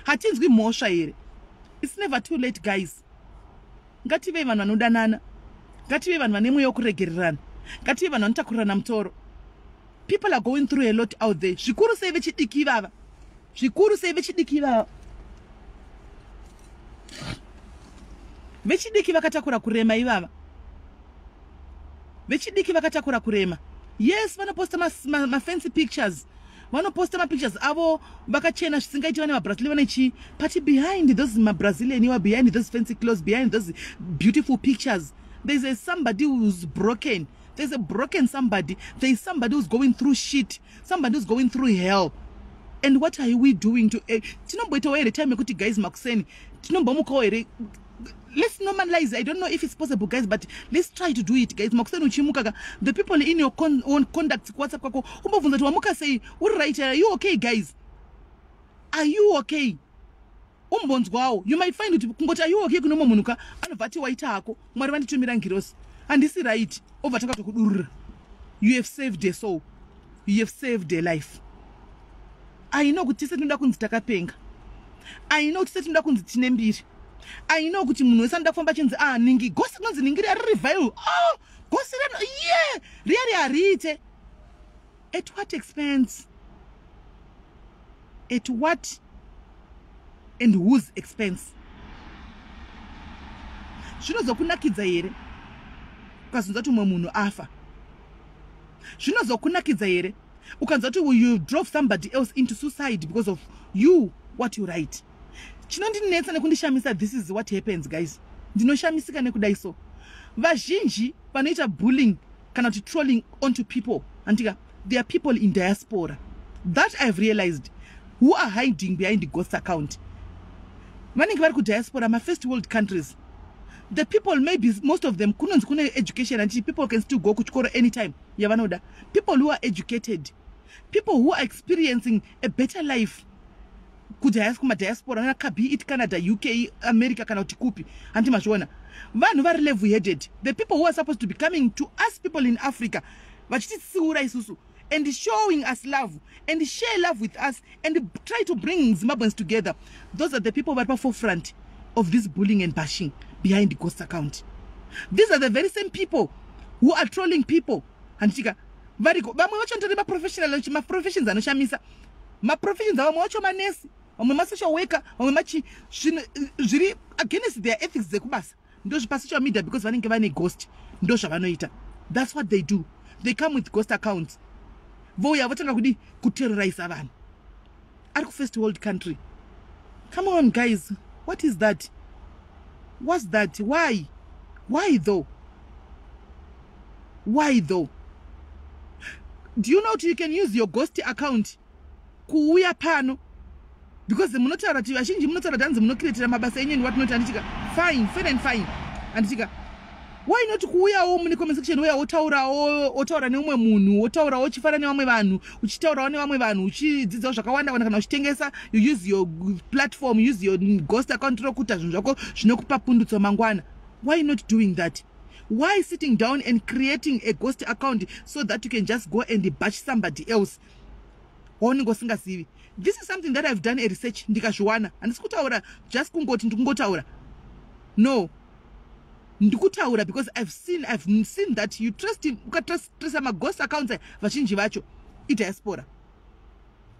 Hatinzwi mhosva here? It's never too late, guys. Ngativei vanhu vanodanana, ngativei vanhu vane mweya wekuregererana, ngative vanhu vanotakurirana mutoro. People are going through a lot out there, zvikuru sei vechidiki ivava, zvikuru sei vechidiki ivava. Vechidiki vakatakura kurema ivava, vechidiki vakatakura kurema. Yes, vanoposta mafancy pictures, vanoposta mapictures avo vakachena zvisingaiti, vane mabrazilian, vane chii, but behind those mabrazilian iwa, behind those fancy clothes, behind those beautiful pictures, there's a somebody who's broken. There's a broken somebody. There is somebody who's going through shit, somebody who's going through hell. And what are we doing to tinomboitawo here time yekuti, guys, makuseni tinombomukawo here? Let's normalize. I don't know if it's possible, guys, but let's try to do it, guys. Makuseni uchimuka ka, the people in your own conduct, WhatsApp kwako, umbobvunza kuti wamuka sei, uri right, are you okay? Guys, are you okay? Umbonzwawo. You might find kuti kungoti "Are you okay?" kune umwe munhu ka, anobva ati, "Waita hako, Mwari vanditumira ngirosi, handisi right." Obva tanga tokudurura. You have saved a soul, you have saved a life. I know kuti tise tinoda kunzi takapenga, I know kuti tise tinoda kunzi tine mbiri, I know kuti munhu wese anoda kufamba achinzi, "Ah, ningi ghost." Kunonzi ningi riya riri vile. Oh, ghost reno ye riya riya hariite. At what expense? At what and whose expense? Zvinozokunakidza here ukazonza kuti umwe munhu afa? Zvinozokunakidza here ukanzwa kuti you drove somebody else into suicide because of you, what you write? Chinondinetsa nekundishamisa, this is what happens, guys. Ndinoshamisika nekudai so, vazhinji vanoita bullying kana kuti trolling onto people, andika, there are people in diaspora that I've realized who are hiding behind the ghost account. Vanenge vari kudiaspora, mafirst world countries. The people, maybe most of them, kunonzi kune education and people can still go kuchikoro anytime yavanoda. People who are educated, people who are experiencing a better life kumadiaspora naka, be it Canada, UK, America kana kuti kupi, handi mazviona, vanhu vari level headed, the people who are supposed to be coming to us people in Africa vachititsiura isusu and showing us love and share love with us and try to bring Zimbabweans together, those are the people vari paforefront of this bullying and bashing behind the ghost account. These are the very same people who are trolling people, handitika? Variko vamwe vacho ndori maprofessional, maprofessions anoshamisa, maprofessions. Vamwe vacho manesi, vamwe masocial worker, vamwe machi zvinhu zviri against their ethics dzekubasa, ndozvipasocial media, because vanenge vane ghost. Ndo zvavanoita. That's what they do. They come with ghost accounts, vouya votanga kudi kuterrorisa vanhu ari kufirst world country. Come on guys, what is that? What's that? Why though? Why though? Do you know you can use your ghost account kuuya pano? Because munotaura kuti vazhinji munotaura kuti hanzi munocreatira mabasa enyu and what not, handitika? Fine, fair and fine, handitika? Why not kuuyawo mune comment section, uya wotaurawo, wotaura neumwe munhu, wotaurawo uchifara nevamwe vanhu, uchitaurawo nevamwe vanhu, uchidzidzawo zvakawanda wanda? Kana uchitengesa, you use your platform, use your ghost account rokuita zvinhu zvako zvinokupa pundutso mangwana. Why not doing that? Why sitting down and creating a ghost account so that you can just go and bash somebody else waunenge usingazivi? This is something that I've done a research, ndikazviwana. Handisi kutaura just kungoti ndikungotaura. No, ndikutaura because I've seen that you trust, ukatrasa maghost accounts, vazhinji vacho idiaspora.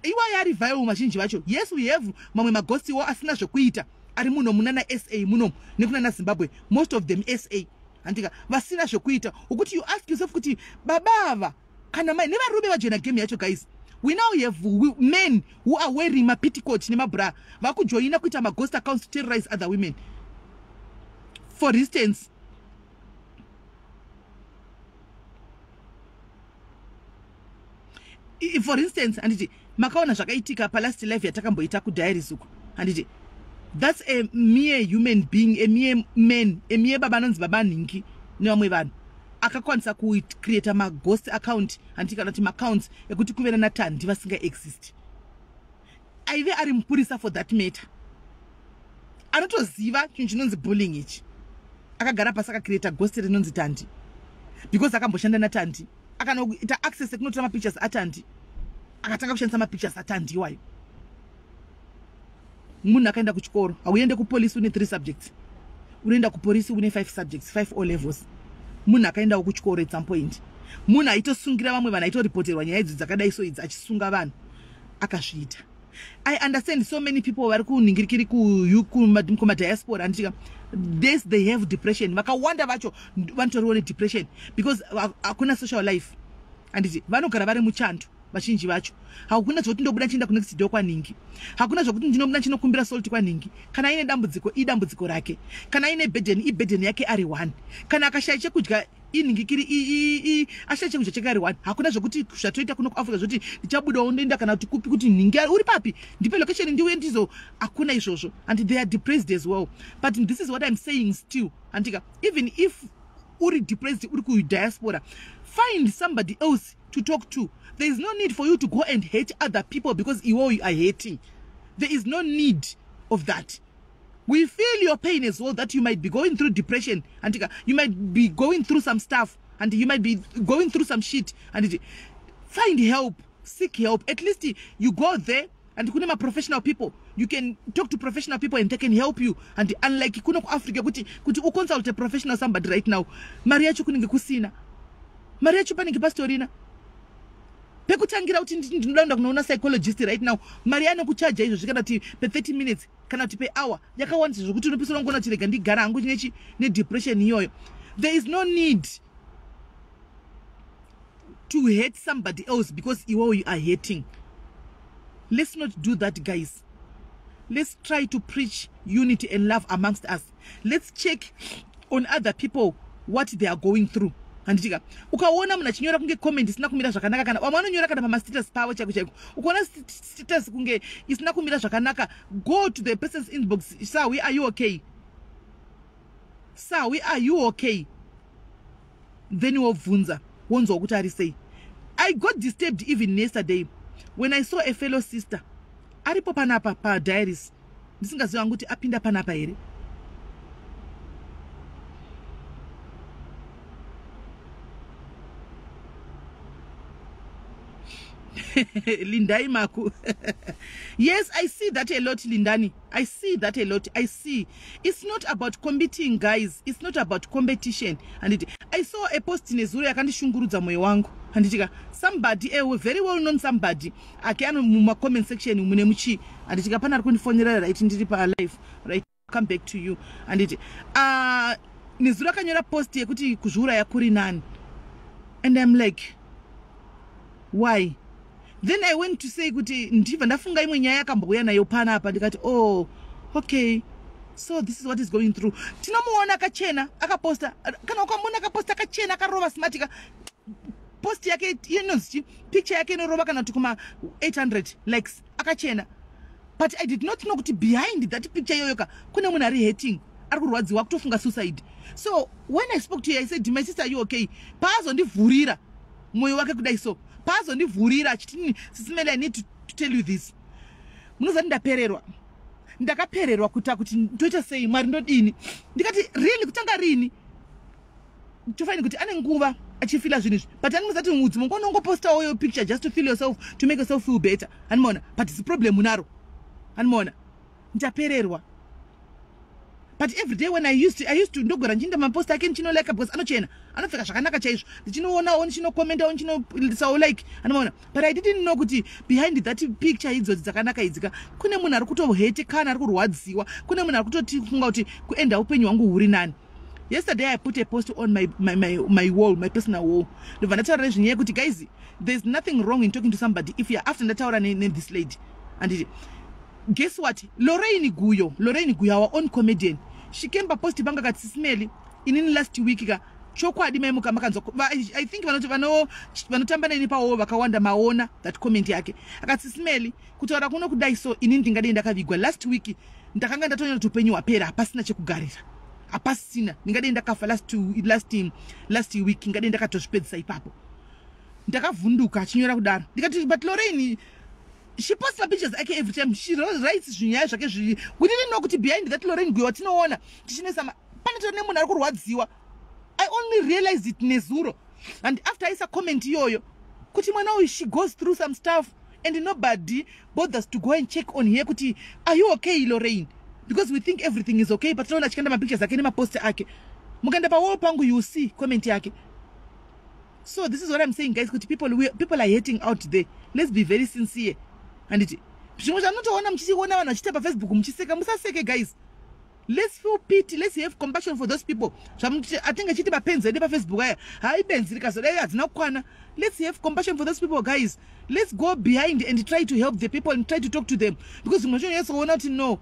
Iwayo ari vile mazhinji vacho. Yes, we have mamwe maghostiwo asina zvekuita ari muno munana SA munomu nekunana Zimbabwe, most of them SA, handika, vasina zvekuita, ukuti you ask yourself kuti baba ava kana mai nevarume vajoina game yacho. Guys, we now have men who are wearing mapetticoat nemabra, vakujoina kuita maghost accounts to terrorize other women. For instance, handiti makaona zvakaitika palast live yatakamboita kudiaries uko? Handiti that's a mere human being, a mere man, a mere baba anonzi Baba Nhingi nevamwe vanhu, akakwanisa kucreata maghost account, handiti, kana kuti maaccounts ekuti kuve nanaTandi vasingaexist. Aive ari mupurisa for that matter, anotoziva chinhu chinonzi bullying ichi. Akagara pasi, akacreata ghost rinonzi Tandi because akamboshanda naTandi, akanoita access ekunotora mapictures aTandi, akatanga kushandisa mapictures aTandi iwayo. Munhu akaenda kuchikoro, hauende kupolisi une three subjects, unoenda kupolisi une five subjects, five O levels. Munhu akaendawo kuchikoro at some point, munhu aitosungira vamwe vanhu, aitoripoterwa nyaya idzi dzakadai so idzi, achisunga vanhu, akazviita. I understand so many people vari kunhingirikiri kumadiaspora, handitika, this they have depression. Vakawanda vacho vanotoriwo nedepression because hakuna social life, handiti? Vanogara vari muchando vazhinji vacho. Hakuna zvokuti ndobuda nchienda kunext door kwanhingi, hakuna zvokuti ndinobuda nchinokumbira salt kwanhingi. Kana aine dambudziko, idambudziko rake. Kana aine burden, iburden yake ari one. Kana akashaya chekudya, inhingikiri, ashaya chekudya chake ari one. Hakuna zvokuti zvatoita kuno kuAfrica zvokuti ndichabudawo ndoenda kana kuti kupi, kuti nhingi uri papi, ndipe location ndiuye ndizo. Hakuna izvozvo, and they are depressed as well. But this is what I'm saying still, handika, even if uri depressed uri kudiaspora, find somebody else to talk to. There is no need for you to go and hate other people because iwo you are hating. There is no need of that. We feel your pain as well, that you might be going through depression and you might be going through some stuff and you might be going through some shit, and find help, seek help. At least you go there and kune ma-professional people, you can talk to professional people and they can help you. And unlike kuno kuAfrica, kuti uconsult a professional somebody right now, mari yacho kunenge kusina, mari yacho panenge pasitorina pekutangira. Kuti ndinoda kuenda kunoona psychologist right now, mari yanokuchaja izvozvi, kana kuti pe30 minutes kana kuti pehour, yakawandisa zvokuti unopisira ungoona kuti rega ndigara hangu nechi nedepression iyoyo. There is no need to hate somebody else because iwewo you are hating. Let's not do that, guys. Let's try to preach unity and love amongst us. Let's check on other people, what they are going through, handitika? Ukaona munhu achinyora kunge comment isina kumira zvakanaka, kana vamwe vanonyora kana pamastatus pavo chaiko chaiko, ukaona status kunge isina kumira zvakanaka, go to the person's inbox: "Sir, we are you okay? Sir, we are you okay?" Then wobvunza, wonzwa kuti ari sei. I got disturbed even yesterday when I saw a fellow sister aripo panapa padiaries, ndisingaziva kuti apinda panapa here. Lindai Maku, yes, I see that a lot. Lindani, I see that a lot. I see it's not about competing, guys. It's not about competition. Handiti I saw a post nezuro yakandishungurudza mwoyo wangu, handitika? Somebody, a very well known somebody, ake ano mumacomment section mune muchi, handitika, pana ari kundifonera right ndiri palive, right? Come back to you, handiti? Nezuro akanyora post yekuti kuzviuraya kuri nani, and I'm like, why? Then I went to say kuti ndibva ndafunga imwe nyaya yakambouya nayo panapa, ndikati, "Oh, okay, so this is what is going through." Tinomuona akachena akaposta. Kana ukamuona akaposta akachena, akarova smartika, post yake inonzi chi, picture yake inorova kana kuti kuma 800 likes, akachena. But I did not know kuti behind that picture iyoyoka kune munhu ari hating, ari kurwadziwa, kutofunga suicide. So when I spoke to you, I said, "My sister, are you okay?" Paazondivhurira mwoyo wake kudai, so paazondivhurira achiti, "Sis Melly, I need to tell you this." Munozati ndapererwa, ndakapererwa kuita kuti ndoita sei, Mwari, ndodini? Ndikati, "Really, kutanga rini?" Tofaini kuti ane nguva achifeela zvinhu izvi, but animuzati mudzi mungonongopostawo yo picture just to feel yourself, to make yourself feel better, animaona? But its problem unaro, animaona? Ndapererwa. But every day when I used to ndogara ndichiinda mapost ake, ndichinolika because anochena, anopfeka zvakanaka chaizvo. Ndichinoonawo, ndichinokomentawo, ndichinoisawo like, anomaona. But I didn't know kuti behind that picture idzodzi dzakanaka idzika, kune munhu ari kutohetekana, ari kurwadziwa, kune munhu ari kutotifunga kuti kuenda upenyu hwangu huri nani. Yesterday I put a post on my wall, my personal wall. Ndobva ndataura nezvenyaya yekuti, guys, there's nothing wrong in talking to somebody if you're after ndataura nethis lady, anditi? Guess what? Lorraine Guyo, Lorraine Guyo, our own comedian, she came papost panga kati, "Sis Melly, inini last week ka, chokwadi maimuka makanzwa." I think vanotamba neni pawo vakawanda maona that comment yake. Akati, "Sis Melly, kutaura kuno kudai so, inini ndingadei ndakavigwa last week. Ndakanga ndatoona kuti upenyu hwapera, hapasina chekugarira, hapasina. Ndingadei ndakafa last week, ngadei ndakatozvipedzisa ipapo." Ndakavhunduka achinyora kudaro. Ndikati, "But Lorraine, she posts mapictures ake every time, she writes zvinyaya zvake zviri." We didn't know kuti behind that Lorraine Guyo watinoona tichinesa, panotora nemunhu ari kurwadziwa. I only realized it nezuro and after aisa comment iyoyo kuti mwana uyu, she goes through some stuff and nobody bothers to go and check on her kuti, "Are you okay, Lorraine?" Because we think everything is okay, but tinoona achikanda mapictures ake nemapost ake. Mukaenda pawall pangu, you see comment yake. So this is what I'm saying, guys, kuti people are hating out there. Let's be very sincere, handiti? Zvimwe zvamunotoona muchiona vanhu vachiita paFacebook muchiseka, musaseke, guys. Let's feel pity, let's have compassion for those people. Atinge chiti mapenzi edu paFacebook aya, hai, benzi rikazodai hadzina kukwana. Let's have compassion for those people, guys. Let's go behind and try to help the people and try to talk to them, because zvimwe zvinonyatsoona kuti no,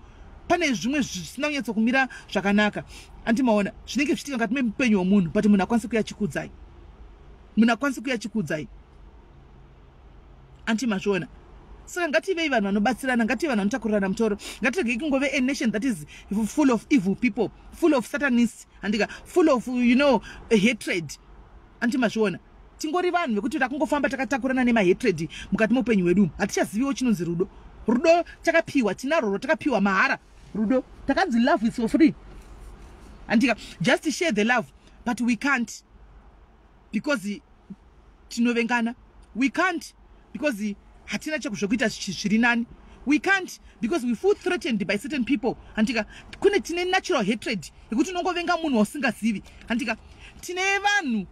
pane zvimwe zvisina kunyatsokumira zvakanaka. Andimaona zvinenge zvichiitika mukati memupenyu hwemunhu, but munhu akwanisi kuyachikudzai, munhu akwanisi kuyachikudzai. Anti mazviona? Saka ngativei vanhu vanobatsirana, ngative vanhu vanotakurirana mutoro. Ngatiregei kungove a nation that is full of evil people, full of satanists, handika, full of hatred. Anti mazviona? Tingori vanhu vekuti takungofamba takatakurana nemahatred mukati meupenyu hwedu. Hatichaziviwo chinonzi rudo. Rudo takapiwa, tinarwo, takapiwa mahara. Rudo takanzi love is for free, handika? Just share the love, but we can't because tinovengana. We can't because hatina chekuzvokuita zviri nani. We can't because we feel threatened by certain people, handika? Kune tine natural hatred yekuti unongovenga munhu wausingazivi, handika? Tine vanhu,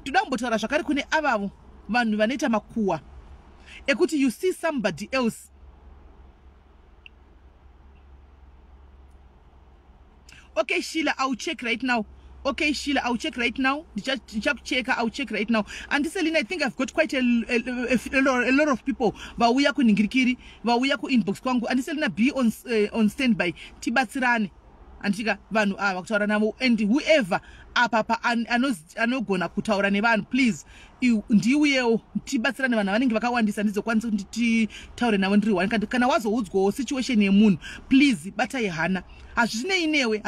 toda kumbotaura zvakare kune avavo vanhu vanoita makuhwa ekuti you see somebody else. Okay, Sheila, I'll check right now. Okay, Sheila, I'll check right now. Ndichakucheka, I'll check right now. Auntie Selina, I think I've got quite a lot of people vauya kunhingirikiri, vauya kuinbox kwangu. Auntie Selina, be on standby, tibatsirane, handitika? Vanhu ava kutaura navo and whoever apa pa anogona kutaura nevanhu, please ndiuyewo tibatsirane. Vanhu vanenge vakawandisa, ndizokwanisa kuti titaure navo ndiri one. Kana wazoudzwawo situation yemunhu, please batai hana. Hazvinei newe,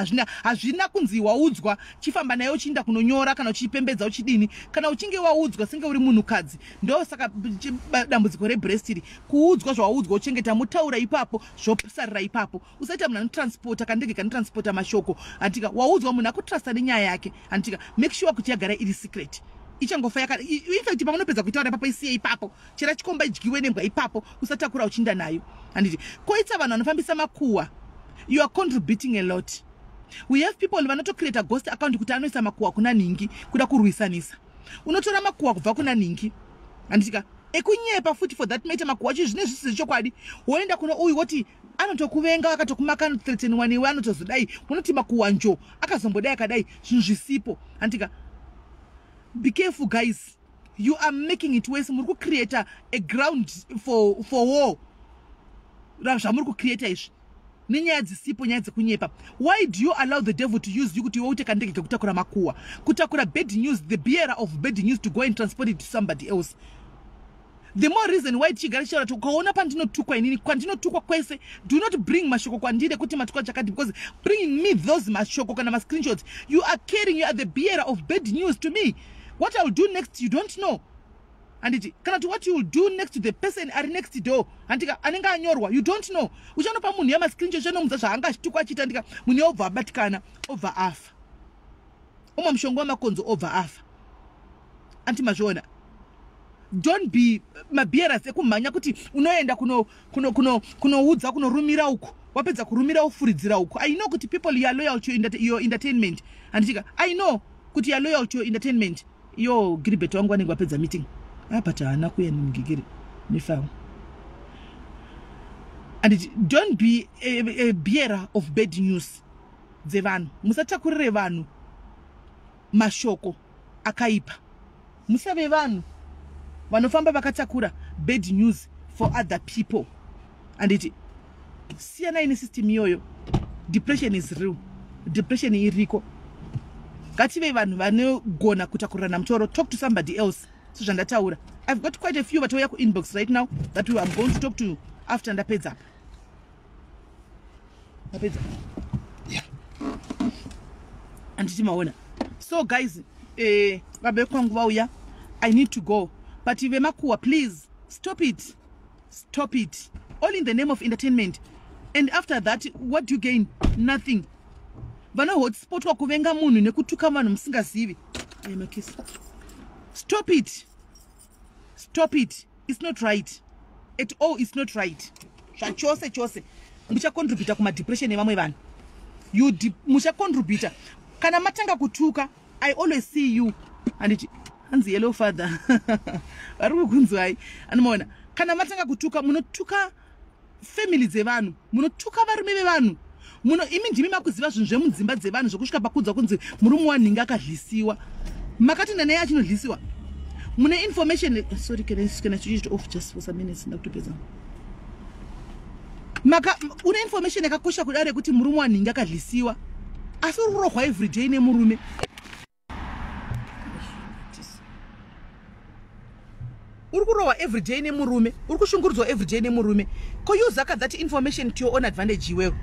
hazvina kunzi waudzwa chifamba naye uchiinda kunonyora kana uchipembedza uchidini. Kana uchinge waudzwa senge uri munhukadzi, ndosaka dambudziko rebreast iri kuudzwa zvawaudzwa, uchengeta, mutaura ipapo, zvosarira ipapo. Usaita munhu anotransporta kandege kanotransporta mashoko, handika? Waudzwa munhu akutrusta nenyaya yake, handika? Make sure kuti yagara iri secret, ichangofa yaka. In fact, pamunopedza kuitaura ipapo, isiye ipapo, chera chikomba idyiwe nembwa ipapo. Usatakura uchinda nayo, handiti? Koita vanhu vanofambisa makuhwa, you are contributing a lot. We have people vanotocreata ghost account kuti anoisa makuhwa kuna nhingi, kuda kurwisanisa. Unotora makuhwa kubva kuna nhingi, handitika, ekunyepa futi for that matter. Makuhwa acho zvine zvisiri chokwadi, woenda kuno uyu woti anotokuvenga, akatokumaka, anothreatenwa newe, anotozodai. Unoti makuhwa njo akazombodai, akadai, zvinhu zvisipo, handitika? Be careful, guys. You are making it worse. Muri kucreata a ground for war. Zvamuri kucreata izvi nenyaya dzisipo, nyaya dzekunyepa. Why do you allow the devil to use you kuti iwe ute kandege kekutakura makuhwa, kutakura bad news, the bearer of bad news, to go and transport it to somebody else? The more reason why tichigara tichitaura kuti ukaona pandinotukwa inini, kwandinotukwa kwese, do not bring mashoko kwandiri ekuti matukwa chakati, because bringing me those mashoko kana mascreenshots, you are carrying, you are the bearer of bad news to me. What I will do next, you don't know, handiti? Kana kuti what you will do next to the person ari next door, handika, anenge anyorwa, you don't know. Uchanopa munhu yamascreenshot, chanomudza zvaanga achitukwa achiita, ndika, munhu obva abatikana, obva afa, omwe mushonga wemakonzo, obva afa. Anti mazviona? Don't be mabearers ekumhanya kuti unoenda kunoudza, kunorumira uku, wapedza kurumira ufuridzira uku. I know kuti people, you are loyal to your entertainment, handitika? I know kuti you are loyal to your entertainment. Yo, Giribet wangu vanenge vapedza meeting. Ah, but haana kuya nemugigiri nefawo. And don't be a bearer of bad news dzevanhu. Musatakurire vanhu mashoko akaipa. Musave vanhu vanofamba vakatakura bad news for other people, anditi? Siyanai nesystem iyoyo. Depression is real, depression iriko. Ngative vanhu vanogona kutakurirana mutoro. Talk to somebody else. Sezvandataura, I've got quite a few vatouya kuinbox right now that I'm going to talk to after ndapedza apa. Ndapedza, yeah. Anditi maona? So guys, baba vekwangu vauya, I need to go. But vemakuwa, please stop it, stop it. All in the name of entertainment, and after that, what do you gain? Nothing. Vanohotspotwa kuvenga munhu nekutuka vanhu musingazivi. Makisi, stop it, stop it. It's not right at all, it's not right zvachose chose. Muchacontributa kumadepression evamwe vanhu. Muchacontributa kana matanga kutuka. I always see you, handiti? Hanzi yellow father vari kukunzwai. Anomaona kana matanga kutuka, munotuka family dzevanhu, munotuka varume vevanhu. Muno imi ndimi makuziva zvinhu zvemudzimba dzevanhu, zvokusvika pakudzwa kunzi murume wanhinga akadlisiwa. Makati nanaye achinodlisiwa, mune information. Sorry, can I switch it off just for some minutes? Ndakutopedza. Maka une information yakakosha kudaro yekuti murume wanhinga akadlisiwa, asi uri kurohwa everyday nemurume. Uri kurohwa everyday nemurume, uri kushungurudzwa everyday nemurume. Ko use ka that information to your own advantage iwewo.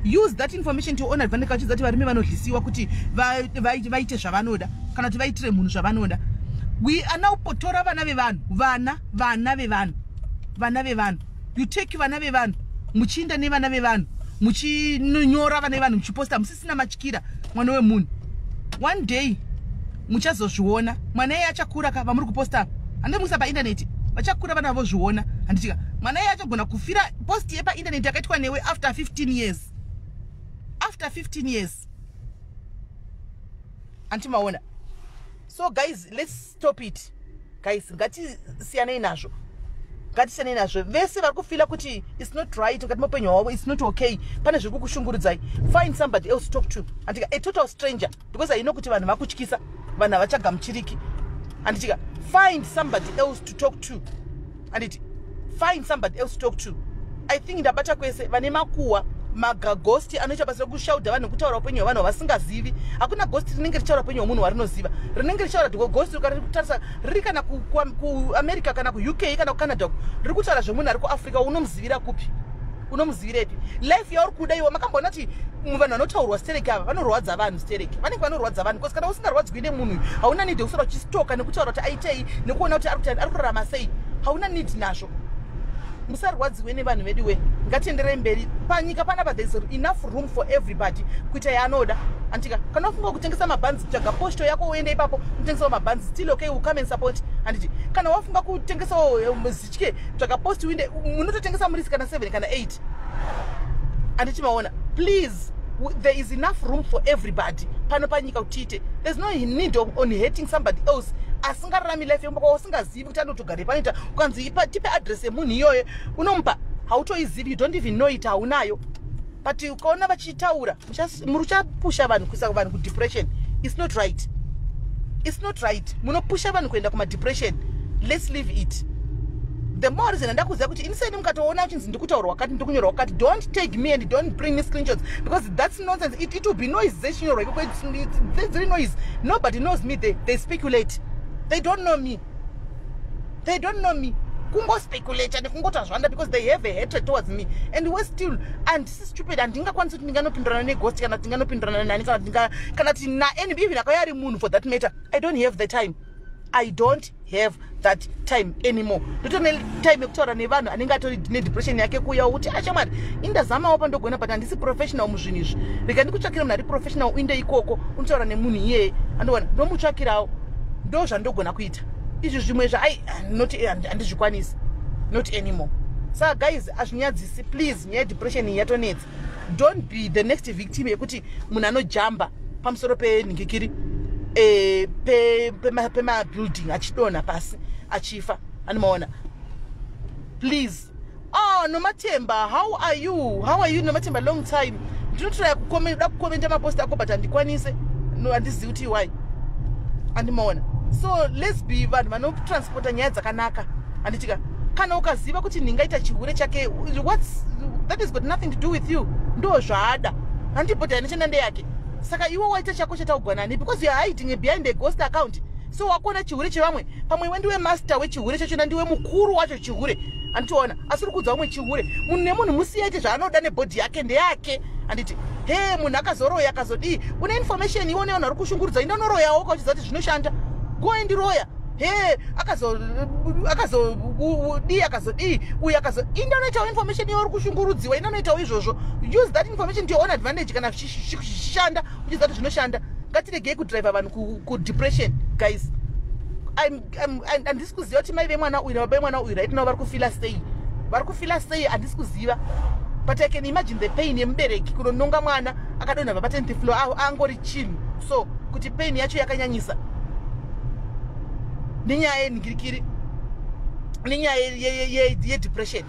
Use that information to your own advantage. Kachiziva kuti varume vanodlisiwa kuti vaite zvavanoda kana kuti vaitire munhu zvavanoda. We are now potora vana vevanhu, vana vevanhu, vana vevanhu. You take vana vevanhu, muchiinda nevana vevanhu, muchinyora vana vevanhu, muchiposta musisina matyira. Mwana wemunhu, one day muchazozviona. Mwana iye achakura ka, vamuri kuposta, handimuisa paindaneti, vachakura vana vozviona, handitika? Mwana iye achagona kufira post yepaindaneti yakaitwa newe after 15 years, after 15 years, antimaona? So guys, let's stop it. Guys, ngatisiyanei nazvo, ngatisiyanei nazvo. Vese vari kufeela kuti it's not right mukati meupenyu hwavo, it's not okay, pane zviri kukushungurudzai, find somebody else to talk to, anditika? A total stranger, because I know kuti vanhu vakutyisa, vanhu havachagamuchiriki, anditika? Find somebody else to talk to, anditi? Find somebody else to talk to. I think ndabata kwese vane makuhwa, maghost anoita basa rekushaudha vanhu, kutaura upenyu hwevanhu hwavasingazivi. Hakuna ghost rinenge richitaura upenyu hwemunhu warinoziva. Rinenge richitaura ghost rikutarisa riri kana kuAmerica, kana kuUK, kana kuCanada, riri kutaura zvemunhu ari kuAfrica. Unomuzivira kupi? Unomuzivirepi life yauri kuda iwe? Makamboona kuti vanhu vanotaurwa stereki ava vanorwadza vanhu stereki? Vanenge vanorwadza vanhu because kana usingarwadzwi nemunhu, hauna need yekusara uchistalka nekutaura kuti aitei, nekuona kuti ari kurarama sei. Hauna need nazvo. Musarwadziwe nevanhu vedu we. Ngatienderei mberi panyika panapa. There is enough room for everybody kuita yaanoda, anditika? Kana ufunga kutengesa mabhanzi, tsvaga posto yako uende ipapo unotengesawo mabhanzi. Still okay, will come and support, handiti? Kana wafunga kutengesawo zitye, tsvaga post uinde munototengesa murisi kana 7 kana 8, handiti maona? Please, there is enough room for everybody pano panyika kuti tiite. There's no need on hating somebody else asingararami life yemboka usingazivi kuti anotogara panoita. Ukanzi tipe address yemunhu iyoyo, unomupa? Hautoizivi, you don't even know it, haunayo. But ukaona vachitaura, muchapusha vanhu, kuisa vanhu kudepression. It's not right, it's not right. Munopusha vanhu kuenda kumadepression. Let's leave it. The more reason andakuziva kuti iniseni mukatoona uchinzi ndikutaurwa wakati, ndikunyorwa wakati, don't take me and don't bring me screenshots, because that's nonsense. It will be noise dzechinyorwa ikoko dziri noise. Nobody knows me. They speculate. They don't know me, they don't know me. Kungospeculata nekungota zvanda because they have a hatred towards me. And we still, handisi stupid. Handingakwanisi kuti ndinganopindurana neghost, kana kuti ndinganopindurana nani, kana kuti naany, even akauya ari munhu for that matter. I don't have the time, I don't have that time anymore. Ndotone time yekutaura nevanhu anenge atori nedepression yake, kuuyawo kuti, "Ashamwari, indazamawo pandogona, but handisi professional muzvinhu izvi. Rega ndikutsvakire munhu ari professional, uinde ikoko unotaura nemunhu iyeye." Andowana, ndomutsvakirawo. Ndo zvandogona kuita. Izvi zvimwe zvaai not, handizvikwanisi, not anymore. Saka guys, hazvinyadzisi, please. Nyaya yedepression iyi yatonetsa. Don't be the next victim yekuti munhu anojamba pamusoro penhingikiri, pemabuilding, achidonha pasi achifa. Animaona? Please. Oh, Nomatemba, how are you? How are you, Nomatemba? Long time. Ndinotraya kuda kukomenta mapost ako, but handikwanise. No, handizivi kuti why. Andimaona? So let's be vanhu vanotransporta nyaya dzakanaka, handitika? Kana ukaziva kuti ndingaita chihure chake, what's that has got nothing to do with you. Ndo zvaada, handibhodhi anoshanda ndeyake. Saka iwe waita chako chataugwanani because you are hiding behind a ghost account. So wakuona chihure chevamwe, pamwe iwe ndiwe master wechihure chachona, ndiwe mukuru wacho chihure, handitiona? Asi uri kuudza umwe chihure. Munhu nemunhu musiyaite zvaanoda nebhodhi yake, ndeyake, handiti? He, munhu akazoroya, akazodii, une information iwe, une vanhu vari kushungurudza, enda unoroyawo kauchiziva kuti zvinoshanda. Go and roya. He, akazodii, akazodii uyu, akazo, enda unoitawo information iwe uri kushungurudziwa, enda unoitawo izvozvo. Use that information to your own advantage kana zvichishanda, uchiziva kuti zvinoshanda. Ngatiregei kudhiraivha vanhu kudepression, guys. Handisi kuziva kuti mai vemwana uyu nababa vemwana uyu right now vari kufila sei, vari kufila sei, handisi kuziva. But I can imagine the pain yemubereki kunononga mwana akadonha pa 10th floor, angori chinhu. So kuti pain yacho yakanyanyisa nenyaya yenhingirikiri, nenyaya yedepression.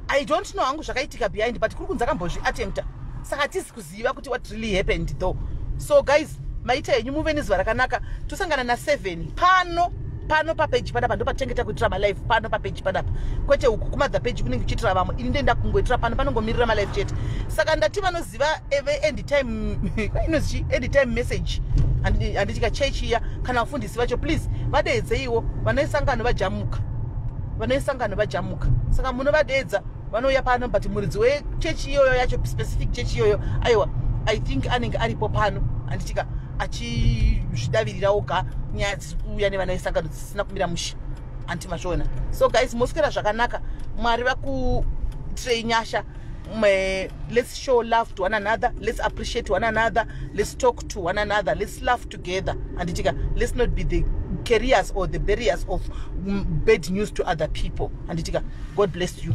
I don't know hangu zvakaitika behind, but kuri kunzi akambozviattempta, saka hatisi kuziva kuti what really happened though. So guys, maita henyu, muve nezuva rakanaka. Tosangana na7 pano, pano papeji panapa. Ndo patichengeta kuitira malive pano papeji panapa, kwete uku kumother page kunenge kuchiitira vamwe. Ini ndoenda kungoitira pano, panongomirira malive chete. Saka ndati vanoziva end time, inozi end time message, handitika? Chechi iya, kana vafundisi vacho, please vadeedzeiwo vanoisangano vajamuka, vanoisangano vajamuka. Saka munovadeedza, vanouya pano. But muridzi wechechi iyoyo yacho, specific chechi iyoyo, aiwa, I think anenge aripo pano, handitika? Achizvidavirira oga nyaya dziri kuuya nevana vesangano dzisina kumira mushe, anti mazviona? So guys, moswera zvakanaka. Mwari vakuitirei nyasha. Let's show love to one another, let's appreciate one another, let's talk to one another, let's laugh together, handitika? Let's not be the carriers or the barriers of bad news to other people, handitika? God bless you.